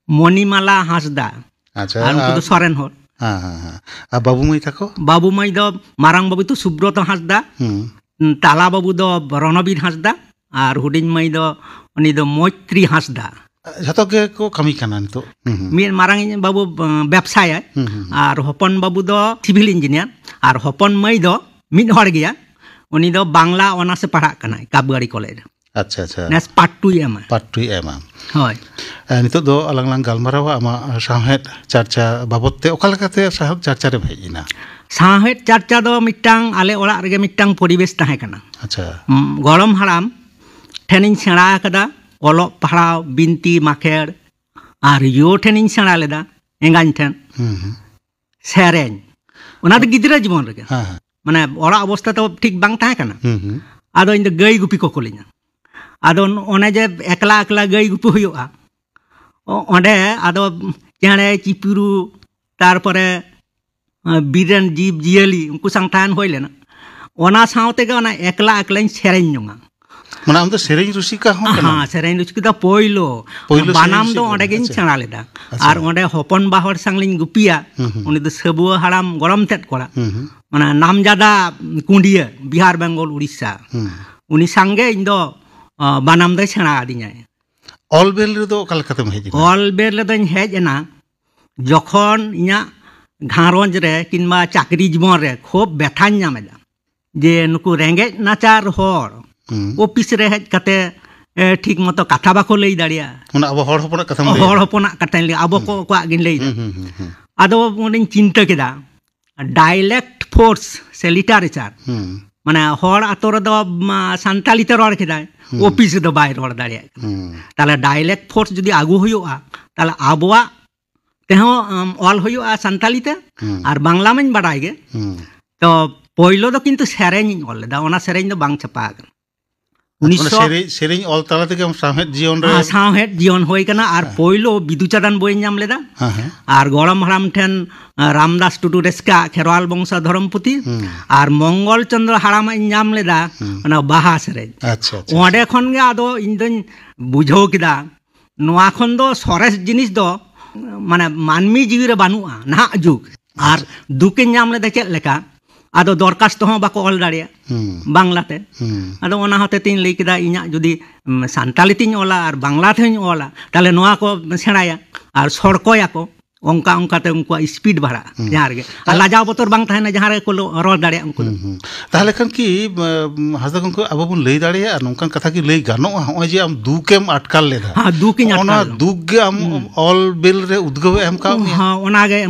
ᱢᱚᱱᱤᱢᱟᱞᱟ ᱦᱟᱸᱥᱫᱟ᱾ ᱟᱪᱪᱷᱟ, ᱟᱨ ᱩᱱᱠᱩ ᱟᱨ ᱫᱚ ᱥᱚᱨᱮᱱ ᱦᱚᱲ᱾ ᱦᱮᱸ, ᱦᱮᱸ, ᱦᱮᱸ᱾ ᱟᱨ ᱵᱟᱹᱵᱩ ᱢᱟᱹᱭ ᱛᱟᱠᱚ? ᱵᱟᱹᱵᱩ ᱢᱟᱹᱭ ᱫᱚ ᱢᱟᱨᱟᱝ ᱵᱟᱹᱵᱩ ᱫᱚ ᱥᱩᱵᱨᱚᱛᱚ ᱦᱟᱸᱥᱫᱟ, ᱦᱩᱸ᱾ ᱛᱟᱞᱟ ᱵᱟᱹᱵᱩ ᱫᱚ ᱨᱚᱱᱚᱵᱤᱨ ᱦᱟᱸᱥᱫᱟ, ᱟᱨ ᱦᱩᱰᱤᱧ ᱢᱟᱹᱭ ᱫᱚ, ᱩᱱᱤ ᱫᱚ ᱢᱳᱭᱛᱨᱤ ᱦᱟᱸᱥᱫᱟ᱾ ᱡᱷᱚᱛᱚ ᱜᱮᱠᱚ ᱠᱟᱹᱢᱤ ᱠᱟᱱᱟ ᱱᱤᱛᱚᱜ᱾ ᱦᱩᱸ, ᱦᱩᱸ᱾ ᱢᱤᱫ ᱢᱟᱨᱟᱝ ᱤᱧ ᱵᱟᱹᱵᱩ, ᱟᱸ, ᱵᱮᱵᱽᱥᱟᱭᱟᱭ᱾ ᱦᱩᱸ, ᱦᱩᱸ, ᱦᱩᱸ᱾ ᱟᱨ ᱦᱚᱯᱚᱱ ᱵᱟᱹᱵᱩ ᱫᱚ ᱥᱤᱵᱷᱤᱞ ᱤᱧᱡᱤᱱᱤᱭᱟᱨ, ᱟᱨ ᱦᱚᱯᱚᱱ ᱢᱟᱹᱭ ᱫᱚ ᱢᱤᱫ ᱦᱚᱲ ᱜᱮᱭᱟ, ᱩᱱᱤ ᱫᱚ ᱵᱟᱝᱞᱟ ᱚᱱᱟᱨᱥ ᱮ ᱯᱟᱲᱦᱟᱜ ᱠᱟᱱᱟᱭ ᱠᱟᱵᱽᱜᱟᱲᱤ ᱠᱚᱞᱮᱡᱽ ᱨᱮ᱾ ᱟᱪᱪᱷᱟ, ᱟᱪᱪᱷᱟ᱾ ᱱᱮᱥ ᱯᱟᱨᱴ ᱴᱩᱭ ᱮᱢᱟ᱾ ᱯᱟᱨᱴ ᱴᱩᱭ ᱮᱢᱟ᱾ ᱦᱳᱭ᱾ ᱮ, ᱱᱤᱛᱚᱜ ᱫᱚ ᱟᱞᱟᱝ ᱞᱟᱝ ᱜᱟᱞᱢᱟᱨᱟᱣᱟ ᱟᱢᱟᱜ ᱥᱟᱶᱦᱮᱫ ᱪᱟᱨᱪᱟ ᱵᱟᱵᱚᱫ ᱛᱮ᱾ ᱚᱠᱟ ᱞᱮᱠᱟᱛᱮ ᱥᱟᱶᱦᱮᱫ ᱪᱟᱨᱪᱟ ᱨᱮᱢ ᱦᱮᱡ ᱮᱱᱟ? ᱥᱟᱶᱦᱮᱫ ᱪᱟᱨᱪᱟ ᱫᱚ ᱢᱤᱫᱴᱟᱝ ᱟᱞᱮ ᱚᱲᱟᱜ ᱨᱮᱜᱮ ᱢᱤᱫᱴᱟᱝ ᱯᱚᱨᱤᱵᱮᱥ ᱛᱟᱦᱮᱸ ᱠᱟᱱᱟ᱾ ᱟᱪᱪᱷᱟ᱾ ᱩᱢ, ᱜᱚᱲᱚᱢ ᱦᱟᱲᱟᱢ ᱴᱷᱮᱱᱤᱧ ᱥᱮᱬᱟ ᱟᱠᱟᱫᱟ ᱚᱞᱚᱜ ᱯᱟᱲᱦᱟᱣ, ᱵᱤᱱᱛᱤ ᱢᱟᱠᱷᱮᱲ, ᱟᱨ ᱭᱳ ᱴᱷᱮᱱᱤᱧ ᱥᱮᱬᱟ ᱞᱮᱫᱟ, ᱮᱸᱜᱟᱧ ᱴᱷᱮᱱ᱾ ᱦᱩᱸ, ᱦᱩᱸ᱾ ᱥᱮᱨᱮᱧ, ᱚᱱᱟ ᱫᱚ ᱜᱤᱫᱽᱨᱟᱹ ᱡᱤᱵᱚᱱ ᱨᱮᱜᱮ᱾ ᱦᱮᱸ, ᱦᱮᱸ᱾ ᱢᱟᱱᱮ ᱚᱲᱟᱜ ᱚᱵᱚᱥᱛᱟ ᱫᱚ ᱴᱷᱤᱠ ᱵᱟᱝ ᱛᱟᱦᱮᱸ ᱠᱟᱱᱟ᱾ ᱦᱩᱸ, ᱦᱩᱸ᱾ ᱟᱫᱚ ᱤᱧ ᱫᱚ ᱜᱟᱹᱭ ᱜᱩᱯᱤ ᱠᱚ ᱠᱩᱞᱤᱧᱟ᱾ ᱟᱫᱚ ᱚᱱᱮ ᱡᱮ ᱮᱠᱞᱟ ᱮᱠᱞᱟ ᱜᱟᱹᱭ ᱜᱩᱯᱤ ᱦᱩᱭᱩᱜᱼᱟ, ᱚ-, ᱚᱸᱰᱮ ᱟᱫᱚ ᱪᱮᱬᱮ ᱪᱤᱯᱨᱩ, ᱛᱟᱨᱯᱚᱨᱮ, ᱟᱸ, ᱵᱤᱨ ᱨᱮᱱ ᱡᱤᱵᱽ ᱡᱤᱭᱟᱹᱞᱤ, ᱩᱱᱠᱩ ᱥᱟᱶ ᱛᱟᱦᱮᱱ ᱦᱩᱭ ᱞᱮᱱᱟ᱾ ᱚᱱᱟ ᱥᱟᱶ ᱛᱮᱜᱮ ᱚᱱᱟ ᱮᱠᱞᱟ ᱮᱠᱞᱟᱧ ᱥᱮᱨᱮᱧ ᱡᱚᱝᱟ᱾ ᱢᱟᱱᱮ ᱟᱢ ᱫᱚ ᱥᱮᱨᱮᱧ ᱨᱩᱥᱤᱠᱟ ᱦᱚᱸ ᱠᱟᱱᱟᱢ? ᱦᱮᱸ, ᱥᱮᱨᱮᱧ ᱨᱩᱥᱤᱠᱟ ᱫᱚ ᱯᱳᱭᱞᱳ᱾ ᱯᱳᱭᱞᱳ ᱵᱟᱱᱟᱢ ᱥᱮᱨᱮᱧ ᱫᱚ ᱨᱩᱥᱤᱠᱟ᱾ ᱚᱸᱰᱮ ᱜᱤᱧ ᱟᱪᱪᱷᱟ᱾ ᱥᱮᱬᱟ ᱞᱮᱫᱟ᱾ ᱟᱪᱪᱷᱟ᱾ ᱟᱨ ᱚᱸᱰᱮ ᱦᱚᱯᱚᱱ ᱵᱟ ᱦᱚᱲ ᱥᱟᱝ ᱞᱤᱧ ᱜᱩᱯᱤᱭᱟ᱾ ᱦᱩᱸ, ᱦᱩᱸ᱾ ᱩᱱᱤ ᱫᱚ ᱥᱟᱹᱵᱩᱣᱟᱹ ᱦᱟᱲᱟᱢ ᱜᱚᱲᱚᱢ ᱛᱮᱫ ᱠᱚᱲᱟ᱾ ᱦᱩᱸ, ᱦᱩᱸ᱾ ᱢᱟᱱᱮ ᱱᱟᱢᱡᱟᱫᱟ ᱠᱩᱸᱰᱤᱭᱟᱹ, ᱵᱤᱦᱟᱨ, ᱵᱮᱝᱜᱚᱞ, ᱩᱲᱤᱥᱥᱟ᱾ ᱦᱩᱸ᱾ ᱩᱱᱤ ᱥᱟᱝᱜᱮ ᱤᱧ ᱫᱚ, ᱟ, ᱵᱟᱱᱟᱢ ᱫᱚᱭ ᱥᱮᱬᱟ ᱟᱹᱫᱤᱧᱟᱭ᱾ ᱚᱞ ᱵᱮᱞ ᱨᱮᱫᱚ ᱚᱠᱟ ᱞᱮᱠᱟᱛᱮᱢ ᱦᱮᱡ ᱮᱱᱟ? ᱚᱞ ᱵᱮᱞ ᱨᱮᱫᱚᱧ ᱦᱮᱡ ᱮᱱᱟ ᱡᱚᱠᱷᱚᱱ ᱤᱧᱟᱹᱜ ᱜᱷᱟᱨᱚᱸᱡᱽ ᱨᱮ ᱠᱤᱝᱵᱟ ᱪᱟᱹᱠᱨᱤ ᱡᱤᱵᱚᱱ ᱨᱮ ᱠᱷᱩᱵ ᱵᱮᱛᱷᱟᱧ ᱧᱟᱢ ᱮᱫᱟ, ᱡᱮ ᱱᱩᱠᱩ ᱨᱮᱸᱜᱮᱡ ᱱᱟᱪᱟᱨ ᱦᱚᱲ ᱦᱩᱸ᱾ ᱚᱯᱷᱤᱥ ᱨᱮ ᱦᱮᱡ ᱠᱟᱛᱮ, ᱮ, ᱴᱷᱤᱠ ᱢᱚᱛᱚ ᱠᱟᱛᱷᱟ ᱵᱟᱠᱚ ᱞᱟᱹᱭ ᱫᱟᱲᱮᱭᱟᱜᱼᱟ᱾ ᱚᱱᱟ ᱟᱵᱚ ᱦᱚᱲ ᱦᱚᱯᱚᱱᱟᱜ ᱠᱟᱛᱷᱟᱢ ᱞᱟᱹᱭ ᱦᱚᱲ ᱮᱫᱟ᱾ ᱦᱚᱯᱚᱱᱟᱜ ᱠᱟᱛᱷᱟᱧ ᱞᱟᱹᱭ, ᱟᱵᱚ ᱦᱩᱸ᱾ ᱠᱚ ᱠᱚᱣᱟᱜ ᱜᱤᱧ ᱞᱟᱹᱭ ᱮᱫᱟ᱾ ᱦᱩᱸ, ᱦᱩᱸ, ᱦᱩᱸ, ᱦᱩᱸ᱾ ᱟᱫᱚ ᱚᱸᱰᱮᱧ ᱪᱤᱱᱛᱟᱹ ᱠᱮᱫᱟ, ᱰᱟᱭᱞᱮᱠᱴ ᱯᱷᱳᱨᱥ ᱥᱮ ᱞᱤᱴᱟᱨᱮᱪᱟᱨ, ᱦᱩᱸ᱾ ᱢᱟᱱᱮ ᱦᱚᱲ ᱟᱛᱳ ᱨᱮᱫᱚ, ᱢᱟ, ᱥᱟᱱᱛᱟᱞᱤ ᱛᱮ ᱨᱚᱲ ᱠᱮᱫᱟᱭ, ᱦᱩᱸ᱾ ᱚᱯᱷᱤᱥ ᱨᱮᱫᱚ ᱵᱟᱭ ᱨᱚᱲ ᱫᱟᱲᱮᱭᱟᱜ ᱠᱟᱱᱟ᱾ ᱦᱩᱸ᱾ ᱛᱟᱦᱞᱮ ᱰᱟᱭᱞᱮᱠᱴ ᱯᱷᱳᱨᱥ ᱡᱩᱫᱤ ᱟᱹᱜᱩ ᱦᱩᱭᱩᱜᱼᱟ, ᱛᱟᱦᱞᱮ ᱟᱵᱚᱣᱟᱜ ᱛᱮᱦᱚᱸ, ᱟᱢ, ᱚᱞ ᱦᱩᱭᱩᱜᱼᱟ ᱥᱟᱱᱛᱟᱞᱤ ᱛᱮ, ᱦᱩᱸ᱾ ᱟᱨ ᱵᱟᱝᱞᱟ ᱢᱟᱧ ᱵᱟᱰᱟᱭ ᱜᱮ᱾ ᱦᱩᱸ᱾ ᱛᱚ ᱯᱳᱭᱞᱳ ᱫᱚ ᱠᱤᱱᱛᱩ ᱥᱮᱨᱮᱧ ᱤᱧ ᱚᱞ ᱞᱮᱫᱟ, ᱚᱱᱟ ᱥᱮᱨᱮᱧ ᱫᱚ ᱵᱟᱝ ᱪᱷᱟᱯᱟ ᱟᱠᱟᱱᱟ᱾ ᱟᱪᱪᱷᱟ, ᱚᱱᱟ ᱩᱱᱤᱥᱥᱚ ᱥᱮᱨᱮᱧ, ᱥᱮᱨᱮᱧ ᱚᱞ ᱛᱟᱞᱟ ᱛᱮᱜᱮ ᱟᱢ ᱥᱟᱶᱦᱮᱫ ᱡᱤᱭᱚᱱ ᱨᱮ? ᱦᱮᱸ, ᱥᱟᱶᱦᱮᱫ ᱡᱤᱭᱚᱱ ᱦᱩᱭ ᱠᱟᱱᱟ᱾ ᱟᱨ ᱦᱮᱸ᱾ ᱯᱳᱭᱞᱳ ᱵᱤᱫᱩ ᱪᱟᱸᱫᱟᱱ ᱵᱳᱭᱤᱧ ᱧᱟᱢ ᱞᱮᱫᱟ᱾ ᱦᱮᱸ, ᱦᱮᱸ᱾ ᱟᱨ ᱜᱚᱲᱚᱢ ᱦᱟᱲᱟᱢ ᱴᱷᱮᱱ, ᱟᱸ, ᱨᱟᱢᱫᱟᱥ ᱴᱩᱰᱩ ᱨᱮᱥᱠᱟ ᱠᱷᱮᱨᱣᱟᱞ ᱵᱚᱝᱥᱚ ᱫᱷᱚᱨᱚᱢ ᱯᱩᱛᱷᱤ, ᱦᱩᱸ᱾ ᱟᱨ ᱢᱚᱝᱜᱚᱞ ᱪᱚᱸᱫᱽᱨᱚ ᱦᱟᱲᱟᱢᱟᱜ ᱤᱧ ᱧᱟᱢ ᱞᱮᱫᱟ, ᱦᱩᱸ᱾ ᱚᱱᱟ ᱵᱟᱦᱟ ᱥᱮᱨᱮᱧ᱾ ᱟᱪᱪᱷᱟ, ᱟᱪᱪᱷᱟ, ᱚᱸᱰᱮ ᱟᱪᱪᱷᱟ᱾ ᱠᱷᱚᱱ ᱜᱮ ᱟᱫᱚ ᱤᱧ ᱫᱚᱧ ᱵᱩᱡᱷᱟᱹᱣ ᱠᱮᱫᱟ, ᱱᱚᱣᱟ ᱠᱷᱚᱱ ᱫᱚ ᱥᱚᱨᱮᱥ ᱡᱤᱱᱤᱥ ᱫᱚ, ᱢᱟᱱᱮ, ᱢᱟᱹᱱᱢᱤ ᱡᱤᱣᱤ ᱨᱮ ᱵᱟᱹᱱᱩᱜᱼᱟ ᱱᱟᱦᱟᱜ ᱡᱩᱜᱽ᱾ ᱟᱨ ᱟᱪᱪᱷᱟ᱾ ᱫᱩᱠᱤᱧ ᱧᱟᱢ ᱞᱮᱫᱟ ᱪᱮᱫ ᱞᱮᱠᱟ, ᱟᱫᱚ ᱫᱚᱨᱠᱷᱟᱥᱛᱚ ᱦᱚᱸ ᱵᱟᱠᱚ ᱚᱞ ᱫᱟᱲᱮᱭᱟᱜᱼᱟ ᱦᱩᱸ᱾ ᱵᱟᱝᱞᱟᱛᱮ᱾ ᱦᱩᱸ᱾ ᱟᱫᱚ ᱚᱱᱟ ᱦᱚᱛᱮ ᱛᱮᱧ ᱞᱟᱹᱭ ᱠᱮᱫᱟ, ᱤᱧᱟᱹᱜ ᱡᱩᱫᱤ ᱩᱢ, ᱥᱟᱱᱛᱟᱞᱤ ᱛᱤᱧ ᱚᱞᱟ ᱟᱨ ᱵᱟᱝᱞᱟ ᱛᱮᱦᱚᱧ ᱚᱞᱟ, ᱛᱟᱦᱞᱮ ᱱᱚᱣᱟ ᱠᱚ ᱥᱮᱬᱟᱭᱟ ᱟᱨ ᱥᱚᱲᱠᱚᱭᱟᱠᱚ᱾ ᱚᱱᱠᱟ ᱚᱱᱠᱟᱛᱮ ᱩᱱᱠᱩᱣᱟᱜ ᱥᱯᱤᱰ ᱵᱟᱲᱦᱟᱜᱼᱟ ᱦᱩᱸ᱾ ᱡᱟᱦᱟᱸ ᱨᱮᱜᱮ᱾ ᱟᱨ ᱞᱟᱡᱟᱣ ᱵᱚᱛᱚᱨ ᱵᱟᱝ ᱛᱟᱦᱮᱱᱟ ᱡᱟᱦᱟᱸ ᱨᱮᱜᱮ ᱠᱚ ᱞᱚ- ᱨᱚᱲ ᱫᱟᱲᱮᱭᱟᱜᱼᱟ ᱩᱱᱠᱩ ᱫᱚ᱾ ᱦᱩᱸ, ᱦᱩᱸ᱾ ᱛᱟᱦᱞᱮ ᱠᱷᱟᱱ ᱠᱤ, ᱩᱢ, ᱦᱟᱸᱥᱫᱟ ᱜᱚᱢᱠᱮ, ᱟᱵᱚ ᱵᱚᱱ ᱞᱟᱹᱭ ᱫᱟᱲᱮᱭᱟᱜᱼᱟ, ᱱᱚᱝᱠᱟᱱ ᱠᱟᱛᱷᱟ ᱠᱤ ᱞᱟᱹᱭ ᱜᱟᱱᱚᱜᱼᱟ, ᱱᱚᱜᱼᱚᱭ ᱡᱮ ᱟᱢ ᱫᱩᱠᱮᱢ ᱟᱴᱠᱟᱨ ᱞᱮᱫᱟ, ᱦᱮᱸ, ᱫᱩᱠᱤᱧ ᱚᱱᱟ ᱟᱴᱠᱟᱨ ᱞᱮᱫᱟ᱾ ᱫᱩᱠ ᱜᱮ ᱟᱢ ᱦᱩᱸ᱾ ᱚᱞ ᱵᱮᱞ ᱨᱮ ᱩᱫᱽᱜᱟᱹᱣ ᱮ ᱮᱢ ᱠᱟᱣ ᱢᱮᱭᱟ? ᱦᱮᱸ, ᱚᱱᱟᱜᱮ᱾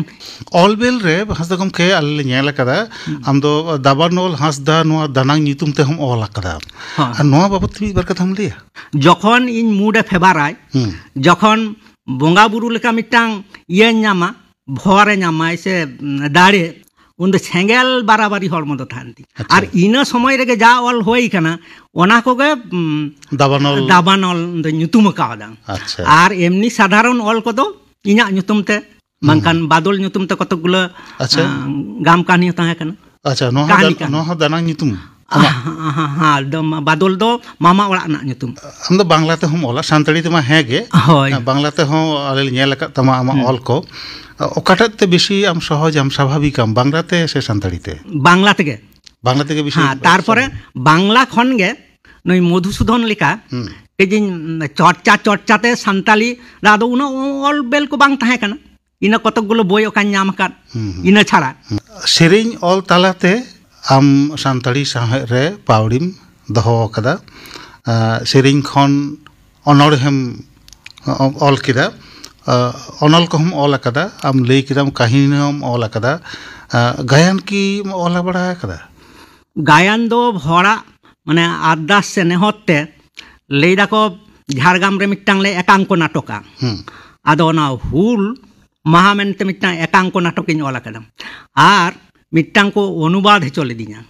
ᱚᱞ ᱵᱮᱞ ᱨᱮ ᱦᱟᱸᱥᱫᱟ ᱜᱚᱢᱠᱮ, ᱟᱞᱮ ᱞᱮ ᱧᱮᱞ ᱟᱠᱟᱫᱟ, ᱦᱩᱸ᱾ ᱟᱢ ᱫᱚ ᱫᱟᱵᱟᱱᱚᱞ ᱦᱟᱸᱥᱫᱟ ᱱᱚᱣᱟ ᱫᱟᱱᱟᱝ ᱧᱩᱛᱩᱢ ᱛᱮᱦᱚᱸᱢ ᱚᱞ ᱟᱠᱟᱫᱟ᱾ ᱦᱮᱸ᱾ ᱟᱨ ᱱᱚᱣᱟ ᱵᱟᱵᱚᱫ ᱛᱮ ᱢᱤᱫ ᱵᱟᱨ ᱠᱟᱛᱷᱟᱢ ᱞᱟᱹᱭᱟ? ᱡᱚᱠᱷᱚᱱ ᱤᱧ ᱢᱩᱰ ᱮ ᱯᱷᱮᱵᱟᱨᱟᱭ, ᱦᱩᱸ᱾ ᱡᱚᱠᱷᱚᱱ ᱵᱚᱸᱜᱟ ᱵᱩᱨᱩ ᱞᱮᱠᱟ ᱢᱤᱫᱴᱟᱝ ᱤᱭᱟᱹᱧ ᱧᱟᱢᱟ, ᱵᱷᱚᱨᱮ ᱧᱟᱢᱟᱭ ᱥᱮ, ᱩᱢ, ᱫᱟᱲᱮ, ᱩᱱᱫᱚ ᱥᱮᱸᱜᱮᱞ ᱵᱟᱨᱟᱵᱟᱨᱤ ᱦᱚᱲᱢᱚ ᱫᱚ ᱛᱟᱦᱮᱱ ᱛᱤᱧᱟ᱾ ᱟᱪᱪᱷᱟ᱾ ᱟᱨ ᱤᱱᱟᱹ ᱥᱚᱢᱚᱭ ᱨᱮᱜᱮ ᱡᱟ ᱚᱞ ᱦᱩᱭ ᱠᱟᱱᱟ, ᱚᱱᱟ ᱠᱚᱜᱮ, ᱩᱢ, ᱫᱟᱵᱟᱱᱚᱞ᱾ ᱫᱟᱵᱟᱱᱚᱞ ᱫᱚ ᱧᱩᱛᱩᱢ ᱟᱠᱟᱣᱫᱟ᱾ ᱟᱪᱪᱷᱟ᱾ ᱟᱨ ᱮᱢᱱᱤ ᱥᱟᱫᱷᱟᱨᱚᱱ ᱚᱞ ᱠᱚᱫᱚ ᱤᱧᱟᱹᱜ ᱧᱩᱛᱩᱢ ᱛᱮ, ᱦᱩᱸ᱾ ᱵᱟᱝᱠᱷᱟᱱ ᱵᱟᱫᱚᱞ ᱧᱩᱛᱩᱢ ᱛᱮ ᱠᱚᱛᱚᱠ ᱜᱩᱞᱟᱹ, ᱟᱪᱪᱷᱟ᱾ ᱟᱸ, ᱜᱟᱢ ᱠᱟᱹᱦᱱᱤ ᱦᱚᱸ ᱛᱟᱦᱮᱸ ᱠᱟᱱᱟ᱾ ᱟᱪᱪᱷᱟ, ᱱᱚᱣᱟ ᱦᱚᱸ ᱠᱟᱹᱦᱱᱤ ᱫᱟ-, ᱠᱟᱱᱟ᱾ ᱱᱚᱣᱟ ᱦᱚᱸ ᱫᱟᱱᱟᱝ ᱧᱩᱛᱩᱢ ᱟᱢᱟᱜ? ᱦᱮᱸ, ᱦᱮᱸ, ᱦᱮᱸ, ᱫᱚ ᱢᱟ-, ᱵᱟᱫᱚᱞ ᱫᱚ ᱢᱟᱢᱟ ᱚᱲᱟᱜ ᱨᱮᱱᱟᱜ ᱧᱩᱛᱩᱢ᱾ ᱟᱢ ᱫᱚ ᱵᱟᱝᱞᱟ ᱛᱮᱦᱚᱸᱢ ᱚᱞᱟ, ᱥᱟᱱᱛᱟᱲᱤ ᱛᱮᱢᱟ ᱦᱮᱸ ᱜᱮ᱾ ᱦᱳᱭ᱾ ᱦᱮᱸ, ᱵᱟᱝᱞᱟ ᱛᱮᱦᱚᱸ ᱟᱞᱮ ᱞᱮ ᱧᱮᱞ ᱟᱠᱟᱫ ᱛᱟᱢᱟ ᱟᱢᱟᱜ ᱦᱩᱸ᱾ ᱚᱞ ᱠᱚ᱾ ᱚᱠᱟᱴᱟᱜ ᱛᱮ ᱵᱮᱥᱤ ᱟᱢ ᱥᱚᱦᱚᱡᱟᱢ, ᱥᱟᱵᱷᱟᱵᱤᱠᱟᱢ, ᱵᱟᱝᱞᱟ ᱛᱮ ᱥᱮ ᱥᱟᱱᱛᱟᱲᱤ ᱛᱮ? ᱵᱟᱝᱞᱟ ᱛᱮᱜᱮ᱾ ᱵᱟᱝᱞᱟ ᱛᱮᱜᱮ ᱵᱮᱥᱤ ᱦᱮᱸ, ᱛᱟᱨᱯᱚᱨᱮ ᱥᱚᱦᱚᱡ᱾ ᱵᱟᱝᱞᱟ ᱠᱷᱚᱱ ᱜᱮ ᱱᱩᱭ ᱢᱚᱫᱷᱩᱥᱩᱫᱷᱚᱱ ᱞᱮᱠᱟ ᱦᱩᱸ᱾ ᱠᱟᱹᱡᱤᱧ ᱪᱚᱨᱪᱟ, ᱪᱚᱨᱪᱟ ᱛᱮ ᱥᱟᱱᱛᱟᱲᱤ ᱨᱮ ᱟᱫᱚ ᱩᱱᱟᱹᱜ ᱚᱞ ᱵᱮᱞ ᱠᱚ ᱵᱟᱝ ᱛᱟᱦᱮᱸ ᱠᱟᱱᱟ᱾ ᱤᱱᱟᱹ ᱠᱚᱛᱚᱠ ᱜᱩᱞᱳ ᱵᱳᱭ ᱚᱠᱟᱧ ᱧᱟᱢ ᱟᱠᱟᱫ, ᱦᱩᱸ, ᱦᱩᱸ᱾ ᱤᱱᱟᱹ ᱪᱷᱟᱲᱟ᱾ ᱦᱩᱸ᱾ ᱥᱮᱨᱮᱧ ᱚᱞ ᱛᱟᱞᱟᱛᱮ ᱟᱢ ᱥᱟᱱᱛᱟᱲᱤ ᱥᱟᱶᱦᱮᱫ ᱨᱮ ᱯᱟᱹᱣᱲᱤᱢ ᱫᱚᱦᱚ ᱟᱠᱟᱫᱟ᱾ ᱟᱸ, ᱥᱮᱨᱮᱧ ᱠᱷᱚᱱ ᱚᱱᱚᱬᱦᱮᱢ ᱚ-, ᱚᱞ ᱠᱮᱫᱟ, ᱟᱸ, ᱚᱱᱚᱞ ᱠᱚᱦᱚᱸᱢ ᱚᱞ ᱟᱠᱟᱫᱟ, ᱟᱢ ᱞᱟᱹᱭ ᱠᱮᱫᱟᱢ ᱠᱟᱹᱦᱱᱤ ᱦᱚᱸᱢ ᱚᱞ ᱟᱠᱟᱫᱟ, ᱟᱸ, ᱜᱟᱭᱟᱱ ᱠᱤᱢ ᱚᱞ ᱵᱟᱲᱟ ᱟᱠᱟᱫᱟ? ᱜᱟᱭᱟᱱ ᱫᱚ ᱦᱚᱲᱟᱜ, ᱢᱟᱱᱮ, ᱟᱨᱫᱟᱥ ᱥᱮ ᱱᱮᱦᱚᱨ ᱛᱮ ᱞᱟᱹᱭ ᱫᱟᱠᱚ ᱡᱷᱟᱲᱜᱨᱟᱢ ᱨᱮ ᱢᱤᱫᱴᱟᱝ ᱞᱮ ᱮᱠᱟᱝᱠᱚ ᱱᱟᱴᱚᱠᱟ᱾ ᱦᱩᱸ᱾ ᱟᱫᱚ ᱚᱱᱟ ᱦᱩᱞ ᱢᱟᱦᱟ ᱢᱮᱱᱛᱮ ᱢᱤᱫᱴᱟᱝ ᱮᱠᱟᱝᱠᱚ ᱱᱟᱴᱚᱠᱤᱧ ᱚᱞ ᱟᱠᱟᱫᱟ᱾ ᱟᱨ ᱢᱤᱫᱴᱟᱝ ᱠᱚ ᱚᱱᱩᱵᱟᱫ ᱦᱚᱪᱚ ᱞᱤᱫᱤᱧᱟ,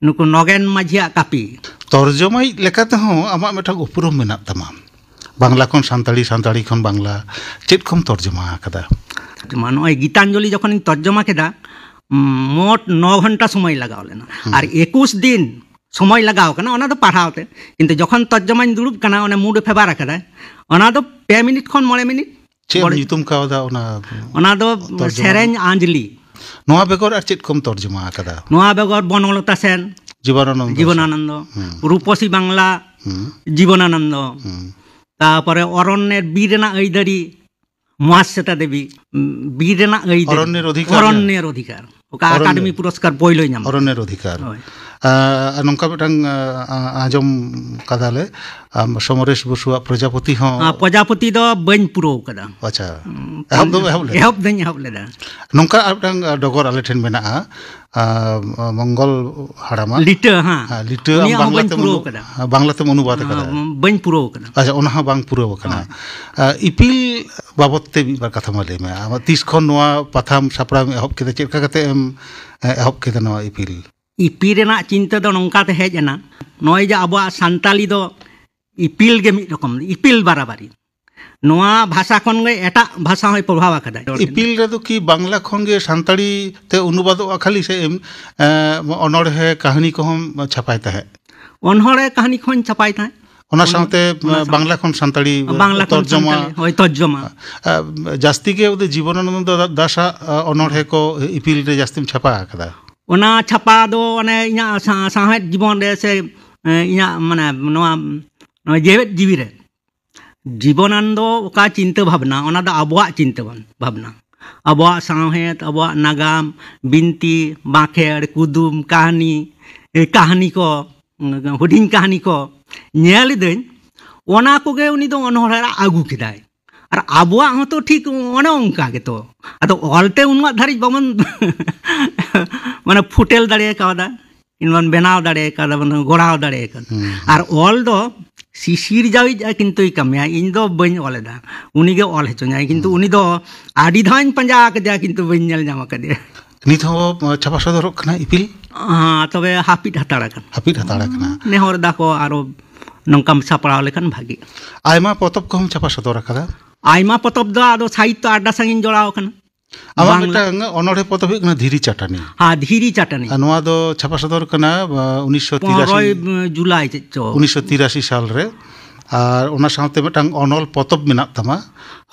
ᱱᱩᱠᱩ ᱱᱚᱜᱮᱱ ᱢᱟᱹᱡᱷᱤᱭᱟᱜ ᱠᱟᱹᱯᱤ᱾ ᱛᱚᱨᱡᱚᱢᱟᱭᱤᱡ ᱞᱮᱠᱟ ᱛᱮᱦᱚᱸ ᱟᱢᱟᱜ ᱢᱤᱫᱴᱟᱝ ᱩᱯᱨᱩᱢ ᱢᱮᱱᱟᱜ ᱛᱟᱢᱟ, ᱵᱟᱝᱞᱟ ᱠᱷᱚᱱ ᱥᱟᱱᱛᱟᱲᱤ, ᱥᱟᱱᱛᱟᱲᱤ ᱠᱷᱚᱱ ᱵᱟᱝᱞᱟ, ᱪᱮᱫ ᱠᱚᱢ ᱛᱚᱨᱡᱚᱢᱟ ᱟᱠᱟᱫᱟ? ᱛᱚᱨᱡᱚᱢᱟ, ᱱᱚᱜᱼᱚᱭ ᱜᱤᱛᱟᱧᱡᱚᱞᱤ ᱡᱚᱠᱷᱚᱱᱤᱧ ᱛᱚᱨᱡᱚᱢᱟ ᱠᱮᱫᱟ, ᱩᱢ, ᱢᱳᱴ ᱱᱚ ᱜᱷᱚᱱᱴᱟ ᱥᱚᱢᱚᱭ ᱞᱟᱜᱟᱣ ᱞᱮᱱᱟ᱾ ᱦᱩᱸ᱾ ᱟᱨ ᱮᱠᱩᱥ ᱫᱤᱱ ᱥᱚᱢᱚᱭ ᱞᱟᱜᱟᱣ ᱠᱟᱱᱟ ᱚᱱᱟ ᱫᱚ ᱯᱟᱲᱦᱟᱣ ᱛᱮ, ᱠᱤᱱᱛᱩ ᱡᱚᱠᱷᱚᱱ ᱛᱚᱨᱡᱚᱢᱟᱧ ᱫᱩᱲᱩᱵ ᱠᱟᱱᱟ, ᱚᱱᱮ ᱢᱩᱰ ᱯᱷᱮᱵᱟᱨ ᱟᱠᱟᱫᱟᱭ, ᱚᱱᱟ ᱫᱚ ᱯᱮ ᱢᱤᱱᱤᱴ ᱠᱷᱚᱱ ᱢᱚᱬᱮ ᱢᱤᱱᱤᱴ᱾ ᱪᱮᱫ ᱮᱢ ᱵᱚᱲᱮ-, ᱧᱩᱛᱩᱢ ᱠᱟᱣᱫᱟ ᱚᱱᱟ ᱚᱱᱟ ᱫᱚ ᱛᱚᱨᱡᱚᱢᱟ? ᱥᱮᱨᱮᱧ ᱟᱸᱡᱽᱞᱤ᱾ ᱱᱚᱣᱟ ᱵᱮᱜᱚᱨ ᱟᱨ ᱪᱮᱫ ᱠᱚᱢ ᱛᱚᱨᱡᱚᱢᱟ ᱟᱠᱟᱫᱟ? ᱱᱚᱣᱟ ᱵᱮᱜᱚᱨ ᱵᱚᱱᱚᱞᱚᱛᱟ ᱥᱮᱱ, ᱡᱤᱵᱚᱱᱟᱱᱚᱱᱫᱚ᱾ ᱡᱤᱵᱚᱱᱟᱱᱚᱱᱫᱚ, ᱦᱩᱸ᱾ ᱨᱩᱯᱚᱥᱤ ᱵᱟᱝᱞᱟ, ᱦᱩᱸ᱾ ᱡᱤᱵᱚᱱᱟᱱᱚᱱᱫᱚ᱾ ᱦᱩᱸ᱾ ᱛᱟᱯᱚᱨᱮ ᱚᱨᱚᱱᱱᱮᱨ ᱵᱤᱨ ᱨᱮᱱᱟᱜ ᱟᱹᱭᱫᱟᱹᱨᱤ, ᱢᱚᱦᱟᱥᱥᱮᱛᱟ ᱫᱮᱵᱤ, ᱩᱸ, ᱵᱤᱨ ᱨᱮᱱᱟᱜ ᱟᱹᱭᱫᱟᱹᱨᱤ᱾ ᱚᱨᱚᱱᱱᱮᱨ ᱚᱫᱷᱤᱠᱟᱨ᱾ ᱚᱨᱚᱱᱱᱮᱨ ᱚᱫᱷᱤᱠᱟᱨ᱾ ᱚᱠᱟ ᱚᱨᱚᱱᱱᱮᱨ᱾ ᱟᱠᱟᱰᱮᱢᱤ ᱯᱩᱨᱚᱥᱠᱟᱨ ᱯᱳᱭᱞᱳᱭ ᱧᱟᱢ ᱞᱮᱫᱟ᱾ ᱚᱨᱚᱱᱱᱮᱨ ᱚᱫᱷᱤᱠᱟᱨ᱾ ᱦᱳᱭ᱾ ᱟᱨ ᱱᱚᱝᱠᱟ ᱢᱤᱫᱴᱟᱝ, ᱟ, ᱟ, ᱟᱸᱡᱚᱢ ᱠᱟᱫᱟᱞᱮ, ᱟᱢ, ᱥᱚᱢᱚᱨᱮᱥ ᱵᱚᱥᱩᱣᱟᱜ ᱯᱨᱚᱡᱟᱯᱚᱛᱤ ᱦᱚᱸ᱾ ᱟᱨ ᱯᱨᱚᱡᱟᱯᱚᱛᱤ ᱫᱚ ᱵᱟᱹᱧ ᱯᱩᱨᱟᱹᱣ ᱠᱟᱫᱟ᱾ ᱟᱪᱪᱷᱟ᱾ ᱩᱸ, ᱮᱦᱚᱵ ᱫᱚᱢ ᱮᱦᱚᱵ ᱞᱮᱫᱟ? ᱮᱦᱚᱵ ᱫᱚᱧ ᱮᱦᱚᱵ ᱞᱮᱫᱟ᱾ ᱱᱚᱝᱠᱟ ᱟᱨ ᱢᱤᱫᱴᱟᱝ, ᱟ, ᱰᱚᱜᱚᱨ ᱟᱞᱮ ᱴᱷᱮᱱ ᱢᱮᱱᱟᱜᱼᱟ, ᱟ, ᱢᱚᱝᱜᱚᱞ ᱦᱟᱲᱟᱢᱟᱜ᱾ ᱞᱤᱴᱟᱹ, ᱦᱮᱸ᱾ ᱦᱮᱸ, ᱞᱤᱴᱟᱹ ᱟᱢ ᱩᱱᱤᱭᱟᱜ ᱦᱚᱸ ᱵᱟᱝᱞᱟ ᱵᱟᱹᱧ ᱛᱮᱢ ᱯᱩᱨᱟᱹᱣ ᱚᱱᱩ-, ᱠᱟᱫᱟ᱾ ᱦᱮᱸ, ᱵᱟᱝᱞᱟ ᱛᱮᱢ ᱚᱱᱩᱵᱟᱫ ᱠᱟᱫᱟ᱾ ᱦᱮᱸ, ᱵᱟᱹᱧ ᱯᱩᱨᱟᱹᱣ ᱠᱟᱫᱟ᱾ ᱟᱪᱪᱷᱟ, ᱚᱱᱟ ᱦᱚᱸ ᱵᱟᱝ ᱯᱩᱨᱟᱹᱣ ᱠᱟᱱᱟ᱾ ᱦᱮᱸ᱾ ᱟ, ᱤᱯᱤᱞ ᱵᱟᱵᱚᱛ ᱛᱮ ᱢᱤᱫ ᱵᱟᱨ ᱠᱟᱛᱷᱟ ᱢᱟ ᱞᱟᱹᱭ ᱢᱮ᱾ ᱟᱢ ᱛᱤᱥ ᱠᱷᱚᱱ ᱱᱚᱣᱟ ᱯᱟᱛᱷᱟᱢ ᱥᱟᱯᱲᱟᱣ ᱮᱢ ᱮᱦᱚᱵ ᱠᱮᱫᱟ? ᱪᱮᱫ ᱞᱮᱠᱟ ᱠᱟᱛᱮ ᱮᱢ, ᱮ, ᱮᱦᱚᱵ ᱠᱮᱫᱟ ᱱᱚᱣᱟ ᱤᱯᱤᱞ? ᱤᱯᱤᱞ ᱨᱮᱱᱟᱜ ᱪᱤᱱᱛᱟᱹ ᱫᱚ ᱱᱚᱝᱠᱟ ᱛᱮ ᱦᱮᱡ ᱮᱱᱟ, ᱱᱚᱜᱼᱚᱭ ᱡᱮ ᱟᱵᱚᱣᱟᱜ ᱥᱟᱱᱛᱟᱞᱤ ᱫᱚ ᱤᱯᱤᱞ ᱜᱮ ᱢᱤᱫ ᱨᱚᱠᱚᱢ, ᱤᱯᱤᱞ ᱵᱟᱨᱟᱵᱟᱨᱤ᱾ ᱱᱚᱣᱟ ᱵᱷᱟᱥᱟ ᱠᱷᱚᱱ ᱜᱮ ᱮᱴᱟᱜ ᱵᱷᱟᱥᱟ ᱦᱚᱸᱭ ᱯᱨᱚᱵᱷᱟᱵ ᱟᱠᱟᱫᱟᱭ᱾ ᱤᱯᱤᱞ ᱨᱮᱫᱚ ᱠᱤ ᱵᱟᱝᱞᱟ ᱠᱷᱚᱱ ᱜᱮ ᱥᱟᱱᱛᱟᱲᱤ ᱛᱮ ᱚᱱᱩᱵᱟᱫᱚᱜᱼᱟ ᱠᱷᱟᱹᱞᱤ, ᱥᱮ ᱮᱢ, ᱮ, ᱚᱱᱚᱬᱦᱮ ᱠᱟᱹᱦᱱᱤ ᱠᱚᱦᱚᱸ ᱪᱷᱟᱯᱟᱭ ᱛᱟᱦᱮᱸᱫ? ᱚᱱᱚᱬᱦᱮ ᱠᱟᱹᱦᱱᱤ ᱠᱚᱦᱚᱸᱧ ᱪᱷᱟᱯᱟᱭ ᱛᱟᱦᱮᱸᱫ᱾ ᱚᱱᱟ ᱚᱱᱟ, ᱥᱟᱶᱛᱮ, ᱚᱱᱟ ᱮ, ᱥᱟᱶ-, ᱵᱟᱝᱞᱟ ᱠᱷᱚᱱ ᱥᱟᱱᱛᱟᱲᱤ ᱵᱟᱝᱞᱟ ᱠᱷᱚᱱ ᱛᱚᱨᱡᱚᱢᱟ᱾ ᱥᱟᱱᱛᱟᱲᱤ, ᱦᱳᱭ, ᱛᱚᱨᱡᱚᱢᱟ᱾ ᱮ, ᱡᱟᱹᱥᱛᱤ ᱜᱮ ᱵᱚᱞᱮ ᱡᱤᱵᱚᱱᱟᱱᱚᱱᱫᱚ ᱫᱟ-, ᱫᱟᱥᱟᱜ, ᱮ, ᱚᱱᱚᱬᱦᱮ ᱠᱚ ᱤᱯᱤᱞ ᱨᱮ ᱡᱟᱹᱥᱛᱤᱢ ᱪᱷᱟᱯᱟ ᱟᱠᱟᱫᱟ? ᱚᱱᱟ ᱪᱷᱟᱯᱟ ᱫᱚ ᱚᱱᱮ ᱤᱧᱟᱹᱜ ᱥᱟ-, ᱥᱟᱶᱦᱮᱫ ᱡᱤᱵᱚᱱ ᱨᱮ ᱥᱮ, ᱮ, ᱤᱧᱟᱹᱜ ᱢᱟᱱᱮ ᱱᱚᱣᱟ, ᱱᱚᱣᱟ ᱡᱮᱣᱮᱫ ᱡᱤᱣᱤ ᱨᱮ᱾ ᱡᱤᱵᱚᱱᱟᱱ ᱫᱚ ᱚᱠᱟ ᱪᱤᱱᱛᱟᱹ ᱵᱷᱟᱵᱽᱱᱟ, ᱚᱱᱟ ᱫᱚ ᱟᱵᱚᱣᱟᱜ ᱪᱤᱱᱛᱟᱹ ᱵᱷᱟᱵᱽᱱᱟ᱾ ᱟᱵᱚᱣᱟᱜ ᱥᱟᱶᱦᱮᱫ, ᱟᱵᱚᱣᱟᱜ ᱱᱟᱜᱟᱢ, ᱵᱤᱱᱛᱤ, ᱵᱟᱸᱠᱷᱮᱲ, ᱠᱩᱫᱩᱢ, ᱠᱟᱹᱦᱱᱤ, ᱮ, ᱠᱟᱹᱦᱱᱤ ᱠᱚ, ᱦᱩᱰᱤᱧ ᱠᱟᱹᱦᱱᱤ ᱠᱚ ᱧᱮᱞ ᱤᱫᱟᱹᱧ, ᱚᱱᱟ ᱠᱚᱜᱮ ᱩᱱᱤ ᱫᱚ ᱚᱱᱚᱬᱦᱮ ᱨᱮ ᱟᱹᱜᱩ ᱠᱮᱫᱟᱭ᱾ ᱟᱨ ᱟᱵᱚᱣᱟᱜ ᱦᱚᱸᱛᱚ ᱴᱷᱤᱠ ᱚᱱᱮ ᱚᱱᱠᱟ ᱜᱮᱛᱚ᱾ ᱟᱫᱚ ᱚᱞᱛᱮ ᱩᱱᱟᱹᱜ ᱫᱷᱟᱹᱨᱤᱡ ᱵᱟᱵᱚᱱ ᱢᱟᱱᱮ ᱯᱷᱩᱴᱮᱞ ᱫᱟᱲᱮ ᱠᱟᱣᱫᱟ, ᱠᱤᱝᱵᱟ ᱵᱮᱱᱟᱣ ᱫᱟᱲᱮ ᱠᱟᱣᱫᱟ, ᱵᱚᱱ ᱜᱚᱲᱟᱣ ᱫᱟᱲᱮ ᱠᱟᱣᱫᱟ᱾ ᱦᱩᱸ᱾ ᱟᱨ ᱚᱞ ᱫᱚ ᱥᱤᱥᱤᱨ ᱡᱟᱣᱤᱡ ᱟᱜ ᱠᱤᱱᱛᱩᱭ ᱠᱟᱹᱢᱤᱭᱟ, ᱤᱧ ᱫᱚ ᱵᱟᱹᱧ ᱚᱞ ᱮᱫᱟ, ᱩᱱᱤᱜᱮ ᱚᱞ ᱦᱚᱪᱚᱧᱟᱭ᱾ ᱠᱤᱱᱛᱩ ᱦᱩᱸ᱾ ᱩᱱᱤ ᱫᱚ ᱟᱹᱰᱤ ᱫᱷᱟᱣ ᱤᱧ ᱯᱟᱸᱡᱟ ᱟᱠᱟᱫᱮᱭᱟ, ᱠᱤᱱᱛᱩ ᱵᱟᱹᱧ ᱧᱮᱞ ᱧᱟᱢ ᱟᱠᱟᱫᱮᱭᱟ᱾ ᱱᱤᱛ ᱦᱚᱸ ᱪᱷᱟᱯᱟ ᱥᱚᱫᱚᱨᱚᱜ ᱠᱟᱱᱟ ᱤᱯᱤᱞ? ᱦᱮᱸ, ᱛᱚᱵᱮ ᱦᱟᱹᱯᱤᱫ ᱦᱟᱛᱟᱲ ᱟᱠᱟᱱᱟ᱾ ᱦᱟᱹᱯᱤᱫ ᱦᱟᱛᱟᱲ ᱟᱠᱟᱱᱟ᱾ ᱱᱮᱦᱚᱨ ᱫᱟᱠᱚ ᱟᱨᱚ ᱱᱚᱝᱠᱟᱢ ᱥᱟᱯᱲᱟᱣ ᱞᱮᱠᱷᱟᱱ ᱵᱷᱟᱜᱤ᱾ ᱟᱭᱢᱟ ᱯᱚᱛᱚᱵ ᱠᱚᱦᱚᱸᱢ ᱪᱷᱟᱯᱟ ᱥᱚᱫᱚᱨ ᱟᱠᱟᱫᱟ? ᱟᱭᱢᱟ ᱯᱚᱛᱚᱵ ᱫᱚ ᱟᱫᱚ ᱥᱟᱦᱤᱛᱛᱚ ᱟᱰᱰᱟ ᱥᱟᱝ ᱤᱧ ᱡᱚᱲᱟᱣ ᱟᱠᱟᱱᱟ᱾ ᱟᱢᱟᱜ ᱵᱟᱝᱞᱟ᱾ ᱢᱤᱫᱴᱟᱝ ᱚᱱᱚᱬᱦᱮ ᱯᱚᱛᱚᱵ ᱦᱩᱭᱩᱜ ᱠᱟᱱᱟ ᱫᱷᱤᱨᱤ ᱪᱟᱹᱴᱟᱹᱱᱤ᱾ ᱦᱮᱸ, ᱫᱷᱤᱨᱤ ᱪᱟᱹᱴᱟᱹᱱᱤ᱾ ᱟᱨ ᱱᱚᱣᱟ ᱫᱚ ᱪᱷᱟᱯᱟ ᱥᱚᱫᱚᱨ ᱠᱟᱱᱟ, ᱟ, ᱩᱱᱤᱥᱥᱚ ᱛᱤᱨᱟᱥᱤ᱾ ᱯᱚᱱᱨᱚᱭ ᱡᱩᱞᱟᱭ ᱪᱮᱫ ᱪᱚ᱾ ᱩᱱᱤᱥᱥᱚ ᱛᱤᱨᱟᱥᱤ ᱥᱟᱞ ᱨᱮ᱾ ᱟᱨ ᱚᱱᱟ ᱥᱟᱶᱛᱮ ᱢᱤᱫᱴᱟᱝ ᱚᱱᱚᱞ ᱯᱚᱛᱚᱵ ᱢᱮᱱᱟᱜ ᱛᱟᱢᱟ᱾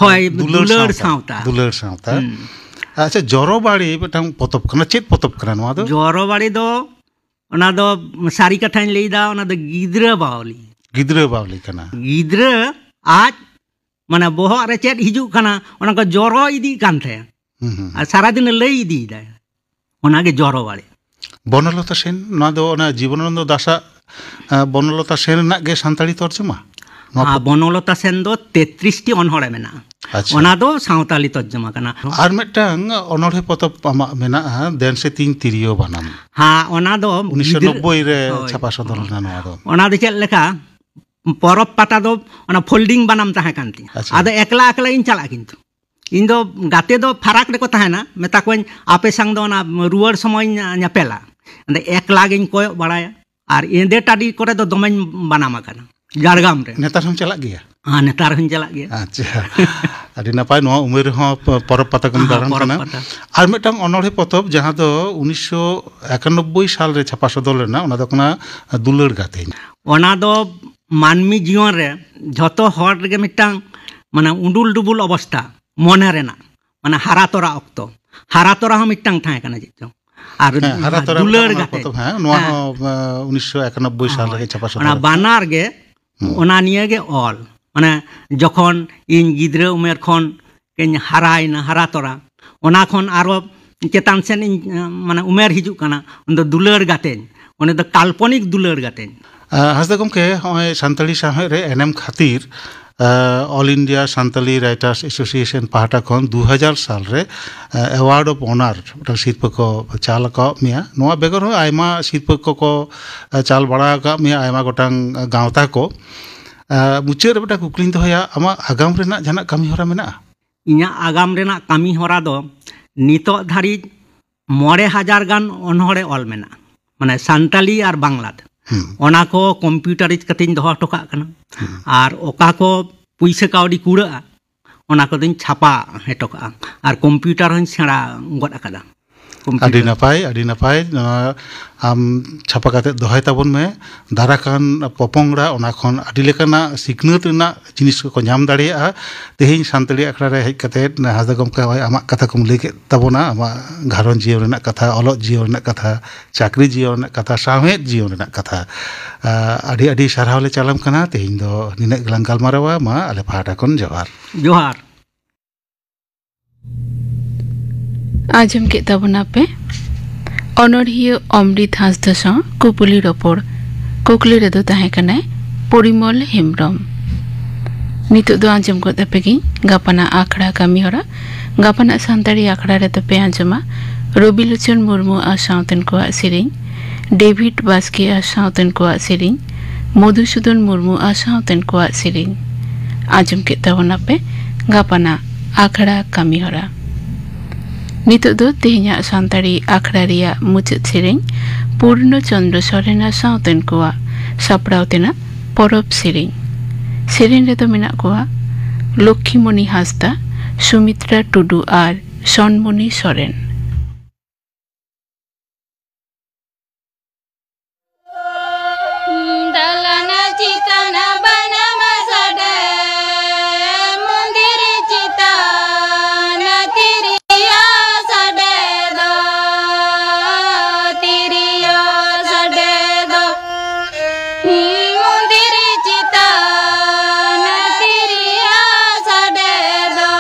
ᱦᱳᱭ, ᱫᱩᱞᱟᱹᱲ ᱫᱩᱞᱟᱹᱲ ᱥᱟᱶᱛᱟ᱾ ᱥᱟᱶᱛᱟ᱾ ᱫᱩᱞᱟᱹᱲ ᱥᱟᱶᱛᱟ᱾ ᱦᱩᱸ᱾ ᱟᱪᱪᱷᱟ, ᱡᱚᱨᱚᱵᱟᱲᱤ ᱢᱤᱫᱴᱟᱝ ᱯᱚᱛᱚᱵ ᱠᱟᱱᱟ᱾ ᱪᱮᱫ ᱯᱚᱛᱚᱵ ᱠᱟᱱᱟ ᱱᱚᱣᱟ ᱫᱚ? ᱡᱚᱨᱚᱵᱟᱲᱤ ᱫᱚ, ᱚᱱᱟ ᱫᱚ ᱥᱟᱹᱨᱤ ᱠᱟᱛᱷᱟᱧ ᱞᱟᱹᱭᱫᱟ, ᱚᱱᱟ ᱫᱚ ᱜᱤᱫᱽᱨᱟᱹ ᱵᱟᱣᱞᱤ᱾ ᱜᱤᱫᱽᱨᱟᱹ ᱵᱟᱣᱞᱤ ᱠᱟᱱᱟ᱾ ᱜᱤᱫᱽᱨᱟᱹ ᱟᱡ, ᱢᱟᱱᱮ, ᱵᱚᱦᱚᱜ ᱨᱮ ᱪᱮᱫ ᱦᱤᱡᱩᱜ ᱠᱟᱱᱟ, ᱚᱱᱟ ᱠᱚ ᱡᱚᱨᱚ ᱤᱫᱤᱜ ᱠᱟᱱ ᱛᱟᱭᱟ᱾ ᱦᱩᱸ, ᱦᱩᱸ, ᱦᱩᱸ᱾ ᱟᱨ ᱥᱟᱨᱟᱫᱤᱱᱮ ᱞᱟᱹᱭ ᱤᱫᱤᱭᱮᱫᱟᱭ᱾ ᱚᱱᱟᱜᱮ ᱡᱚᱨᱚᱵᱟᱲᱤ᱾ ᱵᱚᱱᱚᱞᱚᱛᱟ ᱥᱮᱱ, ᱱᱚᱣᱟ ᱫᱚ ᱚᱱᱟ ᱡᱤᱵᱚᱱᱟᱱᱚᱱᱫᱚ ᱫᱟᱥᱟᱜ, ᱮ, ᱵᱚᱱᱚᱞᱚᱛᱟ ᱥᱮᱱ ᱨᱮᱱᱟᱜ ᱜᱮ ᱥᱟᱱᱛᱟᱲᱤ ᱛᱚᱨᱡᱚᱢᱟ? ᱱᱚᱣᱟ ᱟᱨ ᱯᱚᱛᱚᱵ? ᱵᱚᱱᱚᱞᱚᱛᱟ ᱥᱮᱱ ᱫᱚ ᱛᱮᱛᱨᱤᱥ ᱴᱤ ᱚᱱᱚᱬᱦᱮ ᱢᱮᱱᱟᱜᱼᱟ᱾ ᱟᱪᱪᱷᱟ᱾ ᱚᱱᱟ ᱫᱚ ᱥᱟᱶᱛᱟᱞᱤ ᱛᱚᱨᱡᱚᱢᱟ ᱠᱟᱱᱟ᱾ ᱟᱨ ᱢᱤᱫᱴᱟᱝ ᱚᱱᱚᱬᱦᱮ ᱯᱚᱛᱚᱵ ᱟᱢᱟᱜ ᱢᱮᱱᱟᱜᱼᱟ, ᱫᱮᱱ ᱥᱮ ᱛᱤᱧ ᱛᱤᱨᱭᱳ ᱵᱟᱱᱟᱢ᱾ ᱦᱮᱸ, ᱚᱱᱟ ᱫᱚ ᱩᱱᱤᱥᱥᱚ ᱱᱚᱵᱵᱳᱭ ᱨᱮ ᱜᱤᱫᱽᱨᱟᱹ, ᱦᱳᱭ᱾ ᱪᱷᱟᱯᱟ ᱥᱚᱫᱚᱨ ᱞᱮᱱᱟ ᱱᱚᱣᱟ ᱫᱚ᱾ ᱚᱱᱟ ᱫᱚ ᱪᱮᱫ ᱞᱮᱠᱟ, ᱯᱚᱨᱚᱵᱽ ᱯᱟᱛᱟ ᱫᱚ ᱚᱱᱟ ᱯᱷᱳᱞᱰᱤᱝ ᱵᱟᱱᱟᱢ ᱛᱟᱦᱮᱸ ᱠᱟᱱ ᱛᱤᱧᱟ᱾ ᱟᱪᱪᱷᱟ᱾ ᱟᱫᱚ ᱮᱠᱞᱟ ᱮᱠᱞᱟ ᱜᱤᱧ ᱪᱟᱞᱟᱜᱼᱟ, ᱠᱤᱱᱛᱩ ᱤᱧ ᱫᱚ ᱜᱟᱛᱮ ᱫᱚ ᱯᱷᱟᱨᱟᱠ ᱨᱮᱠᱚ ᱛᱟᱦᱮᱱᱟ, ᱢᱮᱛᱟ ᱠᱚᱣᱟᱧ, "ᱟᱯᱮ ᱥᱟᱝ ᱫᱚ ᱚᱱᱟ ᱨᱩᱣᱟᱹᱲ ᱥᱚᱢᱚᱭ ᱤᱧ ᱧᱮᱯᱮᱞᱟ᱾" ᱟᱫᱚ ᱮᱠᱞᱟ ᱜᱤᱧ ᱠᱚᱭᱚᱜ ᱵᱟᱲᱟᱭᱟ᱾ ᱟᱨ ᱮᱸᱫᱮ ᱴᱟᱺᱰᱤ ᱠᱚᱨᱮ ᱫᱚ ᱫᱚᱢᱮᱧ ᱵᱟᱱᱟᱢ ᱟᱠᱟᱱᱟ, ᱡᱷᱟᱲᱜᱨᱟᱢ ᱨᱮ᱾ ᱱᱮᱛᱟᱨ ᱦᱚᱸᱢ ᱪᱟᱞᱟᱜ ᱜᱮᱭᱟ? ᱦᱮᱸ, ᱱᱮᱛᱟᱨ ᱦᱚᱸᱧ ᱪᱟᱞᱟᱜ ᱜᱮᱭᱟ᱾ ᱟᱪᱪᱷᱟ, ᱟᱹᱰᱤ ᱱᱟᱯᱟᱭ᱾ ᱱᱚᱣᱟ ᱩᱢᱮᱨ ᱨᱮᱦᱚᱸ ᱯᱚ-, ᱯᱚᱨᱚᱵᱽ ᱯᱟᱛᱟ ᱠᱚᱢ ᱦᱮᱸ, ᱫᱟᱬᱟᱱ ᱯᱚᱨᱚᱵᱽ ᱠᱟᱱᱟ᱾ ᱯᱟᱛᱟ᱾ ᱟᱨ ᱢᱤᱫᱴᱟᱝ ᱚᱱᱚᱬᱦᱮ ᱯᱚᱛᱚᱵ, ᱡᱟᱦᱟᱸ ᱫᱚ ᱩᱱᱤᱥᱥᱚ ᱮᱠᱟᱱᱚᱵᱵᱳᱭ ᱥᱟᱞ ᱨᱮ ᱪᱷᱟᱯᱟ ᱥᱚᱫᱚᱨ ᱞᱮᱱᱟ, ᱚᱱᱟ ᱫᱚ ᱠᱟᱱᱟ ᱫᱩᱞᱟᱹᱲ ᱜᱟᱛᱮᱧ᱾ ᱚᱱᱟ ᱫᱚ ᱢᱟᱹᱱᱢᱤ ᱡᱤᱭᱚᱱ ᱨᱮ ᱡᱷᱚᱛᱚ ᱦᱚᱲ ᱨᱮᱜᱮ ᱢᱤᱫᱴᱟᱝ, ᱢᱟᱱᱮ, ᱩᱰᱩᱞ ᱰᱩᱵᱩᱞ ᱚᱵᱚᱥᱛᱟ ᱢᱚᱱᱮ ᱨᱮᱱᱟᱜ, ᱢᱟᱱᱮ, ᱦᱟᱨᱟ ᱛᱚᱨᱟ ᱚᱠᱛᱚ, ᱦᱟᱨᱟ ᱛᱚᱨᱟ ᱦᱚᱸ ᱢᱤᱫᱴᱟᱝ ᱛᱟᱦᱮᱸ ᱠᱟᱱᱟ ᱪᱮᱫ ᱪᱚᱝ᱾ ᱟᱨ ᱦᱮᱸ, ᱦᱟᱨᱟ ᱛᱚᱨᱟ ᱫᱩᱞᱟᱹᱲ ᱚᱱᱟ ᱜᱟᱛᱮ᱾ ᱯᱚᱛᱚᱵ, ᱦᱮᱸ, ᱱᱚᱣᱟ ᱦᱮᱸ᱾ ᱦᱚᱸ, ᱟ, ᱩᱱᱤᱥᱥᱚ ᱮᱠᱟᱱᱚᱵᱵᱳᱭ ᱥᱟᱞ ᱦᱳᱭ᱾ ᱨᱮᱜᱮ ᱪᱷᱟᱯᱟ ᱥᱚᱫᱚᱨ ᱚᱱᱟ ᱟᱠᱟᱱᱟ᱾ ᱵᱟᱱᱟᱨ ᱜᱮ, ᱦᱩᱸ᱾ ᱚᱱᱟ ᱱᱤᱭᱟᱹ ᱜᱮ ᱚᱞ᱾ ᱢᱟᱱᱮ, ᱡᱚᱠᱷᱚᱱ ᱤᱧ ᱜᱤᱫᱽᱨᱟᱹ ᱩᱢᱮᱨ ᱠᱷᱚᱱ ᱜᱤᱧ ᱦᱟᱨᱟᱭᱮᱱᱟ, ᱦᱟᱨᱟ ᱛᱚᱨᱟ, ᱚᱱᱟ ᱠᱷᱚᱱ ᱟᱨᱚ ᱪᱮᱛᱟᱱ ᱥᱮᱫ ᱤᱧ, ᱢᱟᱱᱮ, ᱩᱢᱮᱨ ᱦᱤᱡᱩᱜ ᱠᱟᱱᱟ, ᱩᱱ ᱫᱚ ᱫᱩᱞᱟᱹᱲ ᱜᱟᱛᱮᱧ, ᱩᱱᱤ ᱫᱚ ᱠᱟᱞᱯᱚᱱᱤᱠ ᱫᱩᱞᱟᱹᱲ ᱜᱟᱛᱮᱧ᱾ ᱟ, ᱦᱟᱸᱥᱫᱟ ᱜᱚᱢᱠᱮ, ᱦᱚᱸᱜᱼᱚᱭ ᱥᱟᱱᱛᱟᱲᱤ ᱥᱟᱶᱦᱮᱫ ᱨᱮ ᱮᱱᱮᱢ ᱠᱷᱟᱹᱛᱤᱨ, ᱟ, All India Santali Writers Association ᱯᱟᱦᱴᱟ ᱠᱷᱚᱱ ᱫᱩ ᱦᱟᱡᱟᱨ ᱥᱟᱞ ᱨᱮ, ᱟ, Award of Honour ᱢᱤᱫᱴᱟᱝ ᱥᱤᱨᱯᱟᱹ ᱠᱚ ᱪᱟᱞ ᱟᱠᱟᱣᱟᱫ ᱢᱮᱭᱟ᱾ ᱱᱚᱣᱟ ᱵᱮᱜᱚᱨ ᱦᱚᱸ ᱟᱭᱢᱟ ᱥᱤᱨᱯᱟᱹ ᱠᱚᱠᱚ, ᱟ, ᱪᱟᱞ ᱵᱟᱲᱟ ᱟᱠᱟᱫ ᱢᱮᱭᱟ ᱟᱭᱢᱟ ᱜᱚᱴᱟᱝ, ᱟ, ᱜᱟᱶᱛᱟ ᱠᱚ᱾ ᱟ, ᱢᱩᱪᱟᱹᱫ ᱨᱮ ᱢᱤᱫᱴᱟᱝ ᱠᱩᱠᱞᱤᱧ ᱫᱚᱦᱚᱭᱟ, ᱟᱢᱟᱜ ᱟᱜᱟᱢ ᱨᱮᱱᱟᱜ ᱡᱟᱦᱟᱱᱟᱜ ᱠᱟᱹᱢᱤ ᱦᱚᱨᱟ ᱢᱮᱱᱟᱜᱼᱟ? ᱤᱧᱟᱹᱜ ᱟᱜᱟᱢ ᱨᱮᱱᱟᱜ ᱠᱟᱹᱢᱤ ᱦᱚᱨᱟ ᱫᱚ ᱱᱤᱛᱚᱜ ᱫᱷᱟᱹᱨᱤᱡ ᱢᱚᱬᱮ ᱦᱟᱡᱟᱨ ᱜᱟᱱ ᱚᱱᱚᱬᱦᱮ ᱚᱞ ᱢᱮᱱᱟᱜᱼᱟ, ᱢᱟᱱᱮ, ᱥᱟᱱᱛᱟᱞᱤ ᱟᱨ ᱵᱟᱝᱞᱟ ᱛᱮ᱾ ᱦᱩᱸ᱾ ᱚᱱᱟ ᱠᱚ ᱠᱚᱢᱯᱤᱭᱩᱴᱟᱨᱤᱡᱽ ᱠᱟᱛᱮᱧ ᱫᱚᱦᱚ ᱦᱚᱴᱚ ᱠᱟᱜ ᱠᱟᱱᱟ᱾ ᱦᱩᱸ᱾ ᱟᱨ ᱚᱠᱟ ᱠᱚ ᱯᱩᱭᱥᱟᱹ ᱠᱟᱹᱣᱰᱤ ᱠᱩᱲᱟᱹᱜᱼᱟ, ᱚᱱᱟ ᱠᱚᱫᱚᱧ ᱪᱷᱟᱯᱟ ᱦᱚᱴᱚ ᱠᱟᱜᱼᱟ᱾ ᱟᱨ ᱠᱚᱢᱯᱤᱭᱩᱴᱟᱨ ᱦᱚᱸᱧ ᱥᱮᱬᱟ ᱜᱚᱫ ᱟᱠᱟᱫᱟ᱾ ᱟᱹᱰᱤ ᱱᱟᱯᱟᱭ, ᱟᱹᱰᱤ ᱱᱟᱯᱟᱭ᱾ ᱱᱚᱣᱟ ᱟᱢ ᱪᱷᱟᱯᱟ ᱠᱟᱛᱮ ᱫᱚᱦᱚᱭ ᱛᱟᱵᱚᱱ ᱢᱮ᱾ ᱫᱟᱨᱟ ᱠᱟᱱ ᱯᱚᱯᱚᱝᱲᱟ ᱚᱱᱟ ᱠᱷᱚᱱ ᱟᱹᱰᱤ ᱞᱮᱠᱟᱱᱟᱜ ᱥᱤᱠᱷᱱᱟᱹᱛ ᱨᱮᱱᱟᱜ ᱡᱤᱱᱤᱥ ᱠᱚᱠᱚ ᱧᱟᱢ ᱫᱟᱲᱮᱭᱟᱜᱼᱟ᱾ ᱛᱮᱦᱮᱧ ᱥᱟᱱᱛᱟᱲᱤ ᱟᱠᱷᱲᱟ ᱨᱮ ᱦᱮᱡ ᱠᱟᱛᱮ ᱦᱟᱸᱥᱫᱟ ᱜᱚᱢᱠᱮ, ᱱᱚᱜᱼᱚᱭ ᱟᱢᱟᱜ ᱠᱟᱛᱷᱟ ᱠᱚᱢ ᱞᱟᱹᱭ ᱠᱮᱫ ᱛᱟᱵᱚᱱᱟ, ᱟᱢᱟᱜ ᱜᱷᱟᱨᱚᱸᱡᱽ ᱡᱤᱭᱚᱱ ᱨᱮᱱᱟᱜ ᱠᱟᱛᱷᱟ, ᱚᱞᱚᱜ ᱡᱤᱭᱚᱱ ᱨᱮᱱᱟᱜ ᱠᱟᱛᱷᱟ, ᱪᱟᱹᱠᱨᱤ ᱡᱤᱭᱚᱱ ᱨᱮᱱᱟᱜ ᱠᱟᱛᱷᱟ, ᱥᱟᱶᱦᱮᱫ ᱡᱤᱭᱚᱱ ᱨᱮᱱᱟᱜ ᱠᱟᱛᱷᱟ, ᱟᱹᱰᱤ ᱟᱹᱰᱤ ᱥᱟᱨᱦᱟᱣ ᱞᱮ ᱪᱟᱞᱟᱢ ᱠᱟᱱᱟ᱾ ᱛᱮᱦᱮᱧ ᱫᱚ ᱱᱤᱱᱟᱹᱜ ᱜᱮᱞᱟᱝ ᱜᱟᱞᱢᱟᱨᱟᱣᱟ᱾ ᱢᱟ ᱟᱞᱮ ᱯᱟᱦᱴᱟ ᱠᱷᱚᱱ ᱡᱚᱦᱟᱨ᱾ ᱡᱚᱦᱟᱨ᱾ ᱟᱸᱡᱚᱢ ᱠᱮᱫ ᱛᱟᱵᱚᱱᱟᱯᱮ ᱚᱱᱚᱬᱦᱤᱭᱟᱹ ᱚᱢᱨᱤᱛ ᱦᱟᱸᱥᱫᱟ ᱥᱟᱶ ᱠᱩᱯᱩᱞᱤ ᱨᱚᱯᱚᱲ᱾ ᱠᱩᱠᱞᱤ ᱨᱮᱫᱚ ᱛᱟᱦᱮᱸ ᱠᱟᱱᱟᱭ ᱯᱚᱨᱤᱢᱚᱞ ᱦᱮᱢᱵᱨᱚᱢ᱾ ᱱᱤᱛᱚᱜ ᱫᱚ ᱟᱸᱡᱚᱢ ᱜᱚᱫ ᱟᱯᱮ ᱜᱤᱧ ᱜᱟᱯᱟᱱᱟᱜ ᱟᱠᱷᱲᱟ ᱠᱟᱹᱢᱤᱦᱚᱨᱟ᱾ ᱜᱟᱯᱟᱱᱟᱜ ᱥᱟᱱᱛᱟᱲᱤ ᱟᱠᱷᱲᱟ ᱨᱮᱫᱚ ᱯᱮ ᱟᱸᱡᱚᱢᱟ ᱨᱚᱵᱤᱞᱳᱪᱚᱱ ᱢᱩᱨᱢᱩ ᱟᱨ ᱥᱟᱶᱛᱮᱱ ᱠᱚᱣᱟᱜ ᱥᱮᱨᱮᱧ, ᱰᱮᱵᱷᱤᱰ ᱵᱟᱥᱠᱮ ᱟᱨ ᱥᱟᱶᱛᱮᱱ ᱠᱚᱣᱟᱜ ᱥᱮᱨᱮᱧ, ᱢᱚᱫᱷᱩᱥᱩᱫᱚᱱ ᱢᱩᱨᱢᱩ ᱟᱨ ᱥᱟᱶᱛᱮᱱ ᱠᱚᱣᱟᱜ ᱥᱮᱨᱮᱧ᱾ ᱟᱸᱡᱚᱢ ᱠᱮᱫ ᱛᱟᱵᱚᱱᱟᱯᱮ ᱜᱟᱯᱟᱱᱟᱜ ᱟᱠᱷᱲᱟ ᱠᱟᱹᱢᱤᱦᱚᱨᱟ᱾ ᱱᱤᱛᱚᱜ ᱫᱚ ᱛᱮᱦᱮᱧᱟᱜ ᱥᱟᱱᱛᱟᱲᱤ ᱟᱠᱷᱲᱟ ᱨᱮᱭᱟᱜ ᱢᱩᱪᱟᱹᱫ ᱥᱮᱨᱮᱧ, ᱯᱩᱨᱱᱚ ᱪᱚᱱᱫᱨᱚ ᱥᱚᱨᱮᱱ ᱟᱨ ᱥᱟᱶᱛᱮᱱ ᱠᱚᱣᱟᱜ ᱥᱟᱯᱲᱟᱣ ᱛᱮᱱᱟᱜ ᱯᱚᱨᱚᱵᱽ ᱥᱮᱨᱮᱧ᱾ ᱥᱮᱨᱮᱧ ᱨᱮᱫᱚ ᱢᱮᱱᱟᱜ ᱠᱚᱣᱟ ᱞᱚᱠᱠᱷᱤᱢᱚᱱᱤ ᱦᱟᱸᱥᱫᱟ, ᱥᱩᱢᱤᱛᱨᱟ ᱴᱩᱰᱩ ᱟᱨ ᱥᱚᱱᱢᱚᱱᱤ ᱥᱚᱨᱮᱱ᱾ ᱫᱟᱞᱟᱱ ᱪᱮᱛᱟᱱ ᱵᱟᱱᱟᱢ ᱥᱟᱰᱮ, ᱢᱚᱱᱫᱤᱨ ᱪᱮᱛᱟᱱ ᱛᱤᱨᱭᱳ ᱥᱟᱰᱮ ᱫᱚ, ᱛᱤᱨᱭᱳ ᱥᱟᱰᱮ ᱫᱚ, ᱢᱚᱱᱫᱤᱨ ᱪᱮᱛᱟᱱ ᱛᱤᱨᱭᱳ ᱥᱟᱰᱮ ᱫᱚ᱾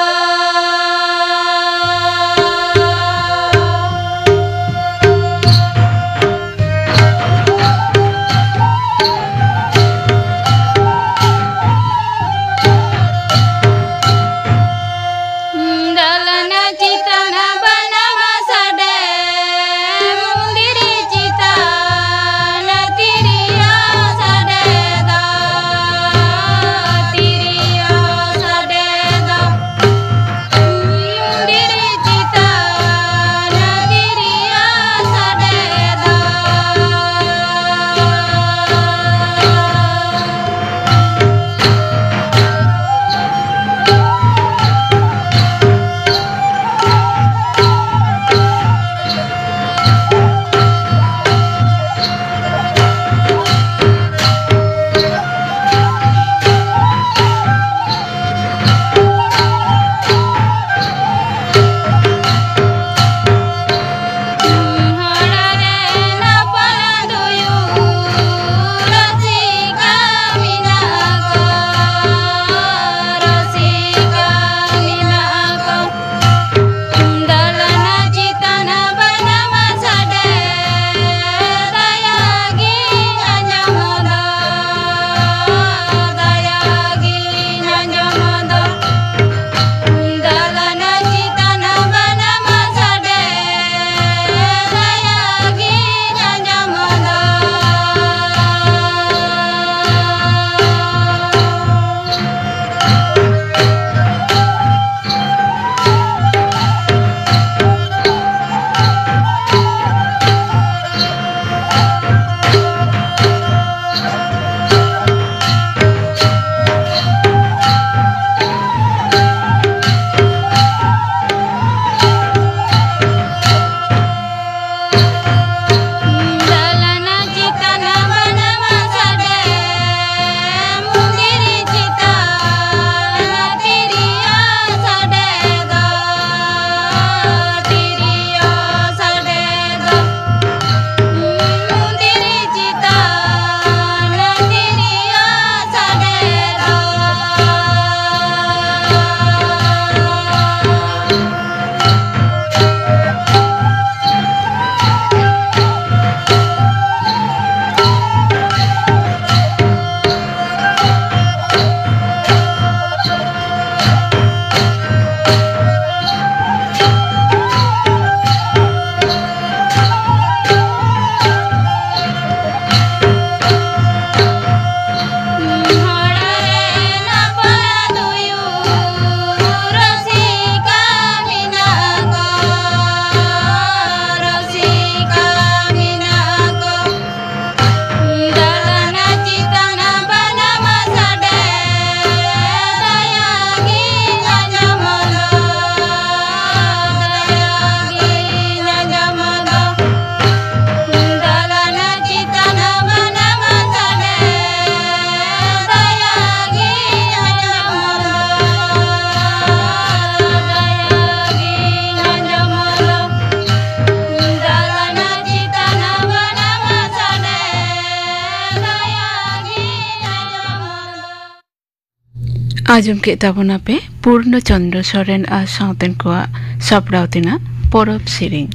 ᱟᱸᱡᱚᱢ ᱠᱮᱫ ᱛᱟᱵᱚᱱᱟᱯᱮ ᱯᱩᱨᱱᱚ ᱪᱚᱱᱫᱨᱚ ᱥᱚᱨᱮᱱ ᱟᱨ ᱥᱟᱶᱛᱮᱱ ᱠᱚᱣᱟᱜ ᱥᱟᱯᱲᱟᱣ ᱛᱮᱱᱟᱜ ᱯᱚᱨᱚᱵᱽ ᱥᱮᱨᱮᱧ᱾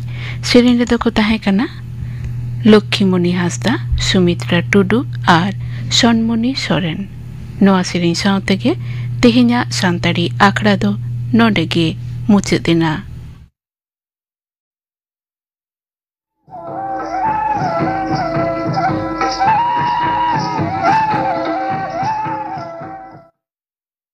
ᱥᱮᱨᱮᱧ ᱨᱮᱫᱚ ᱠᱚ ᱛᱟᱦᱮᱸ ᱠᱟᱱᱟ ᱞᱚᱠᱠᱷᱤᱢᱚᱱᱤ ᱦᱟᱸᱥᱫᱟ, ᱥᱩᱢᱤᱛᱨᱟ ᱴᱩᱰᱩ ᱟᱨ ᱥᱚᱱᱢᱚᱱᱤ ᱥᱚᱨᱮᱱ᱾ ᱱᱚᱣᱟ ᱥᱮᱨᱮᱧ ᱥᱟᱶ ᱛᱮᱜᱮ ᱛᱮᱦᱮᱧᱟᱜ ᱥᱟᱱᱛᱟᱲᱤ ᱟᱠᱷᱲᱟ ᱫᱚ ᱱᱚᱰᱮ ᱜᱮ ᱢᱩᱪᱟᱹᱫ ᱮᱱᱟ᱾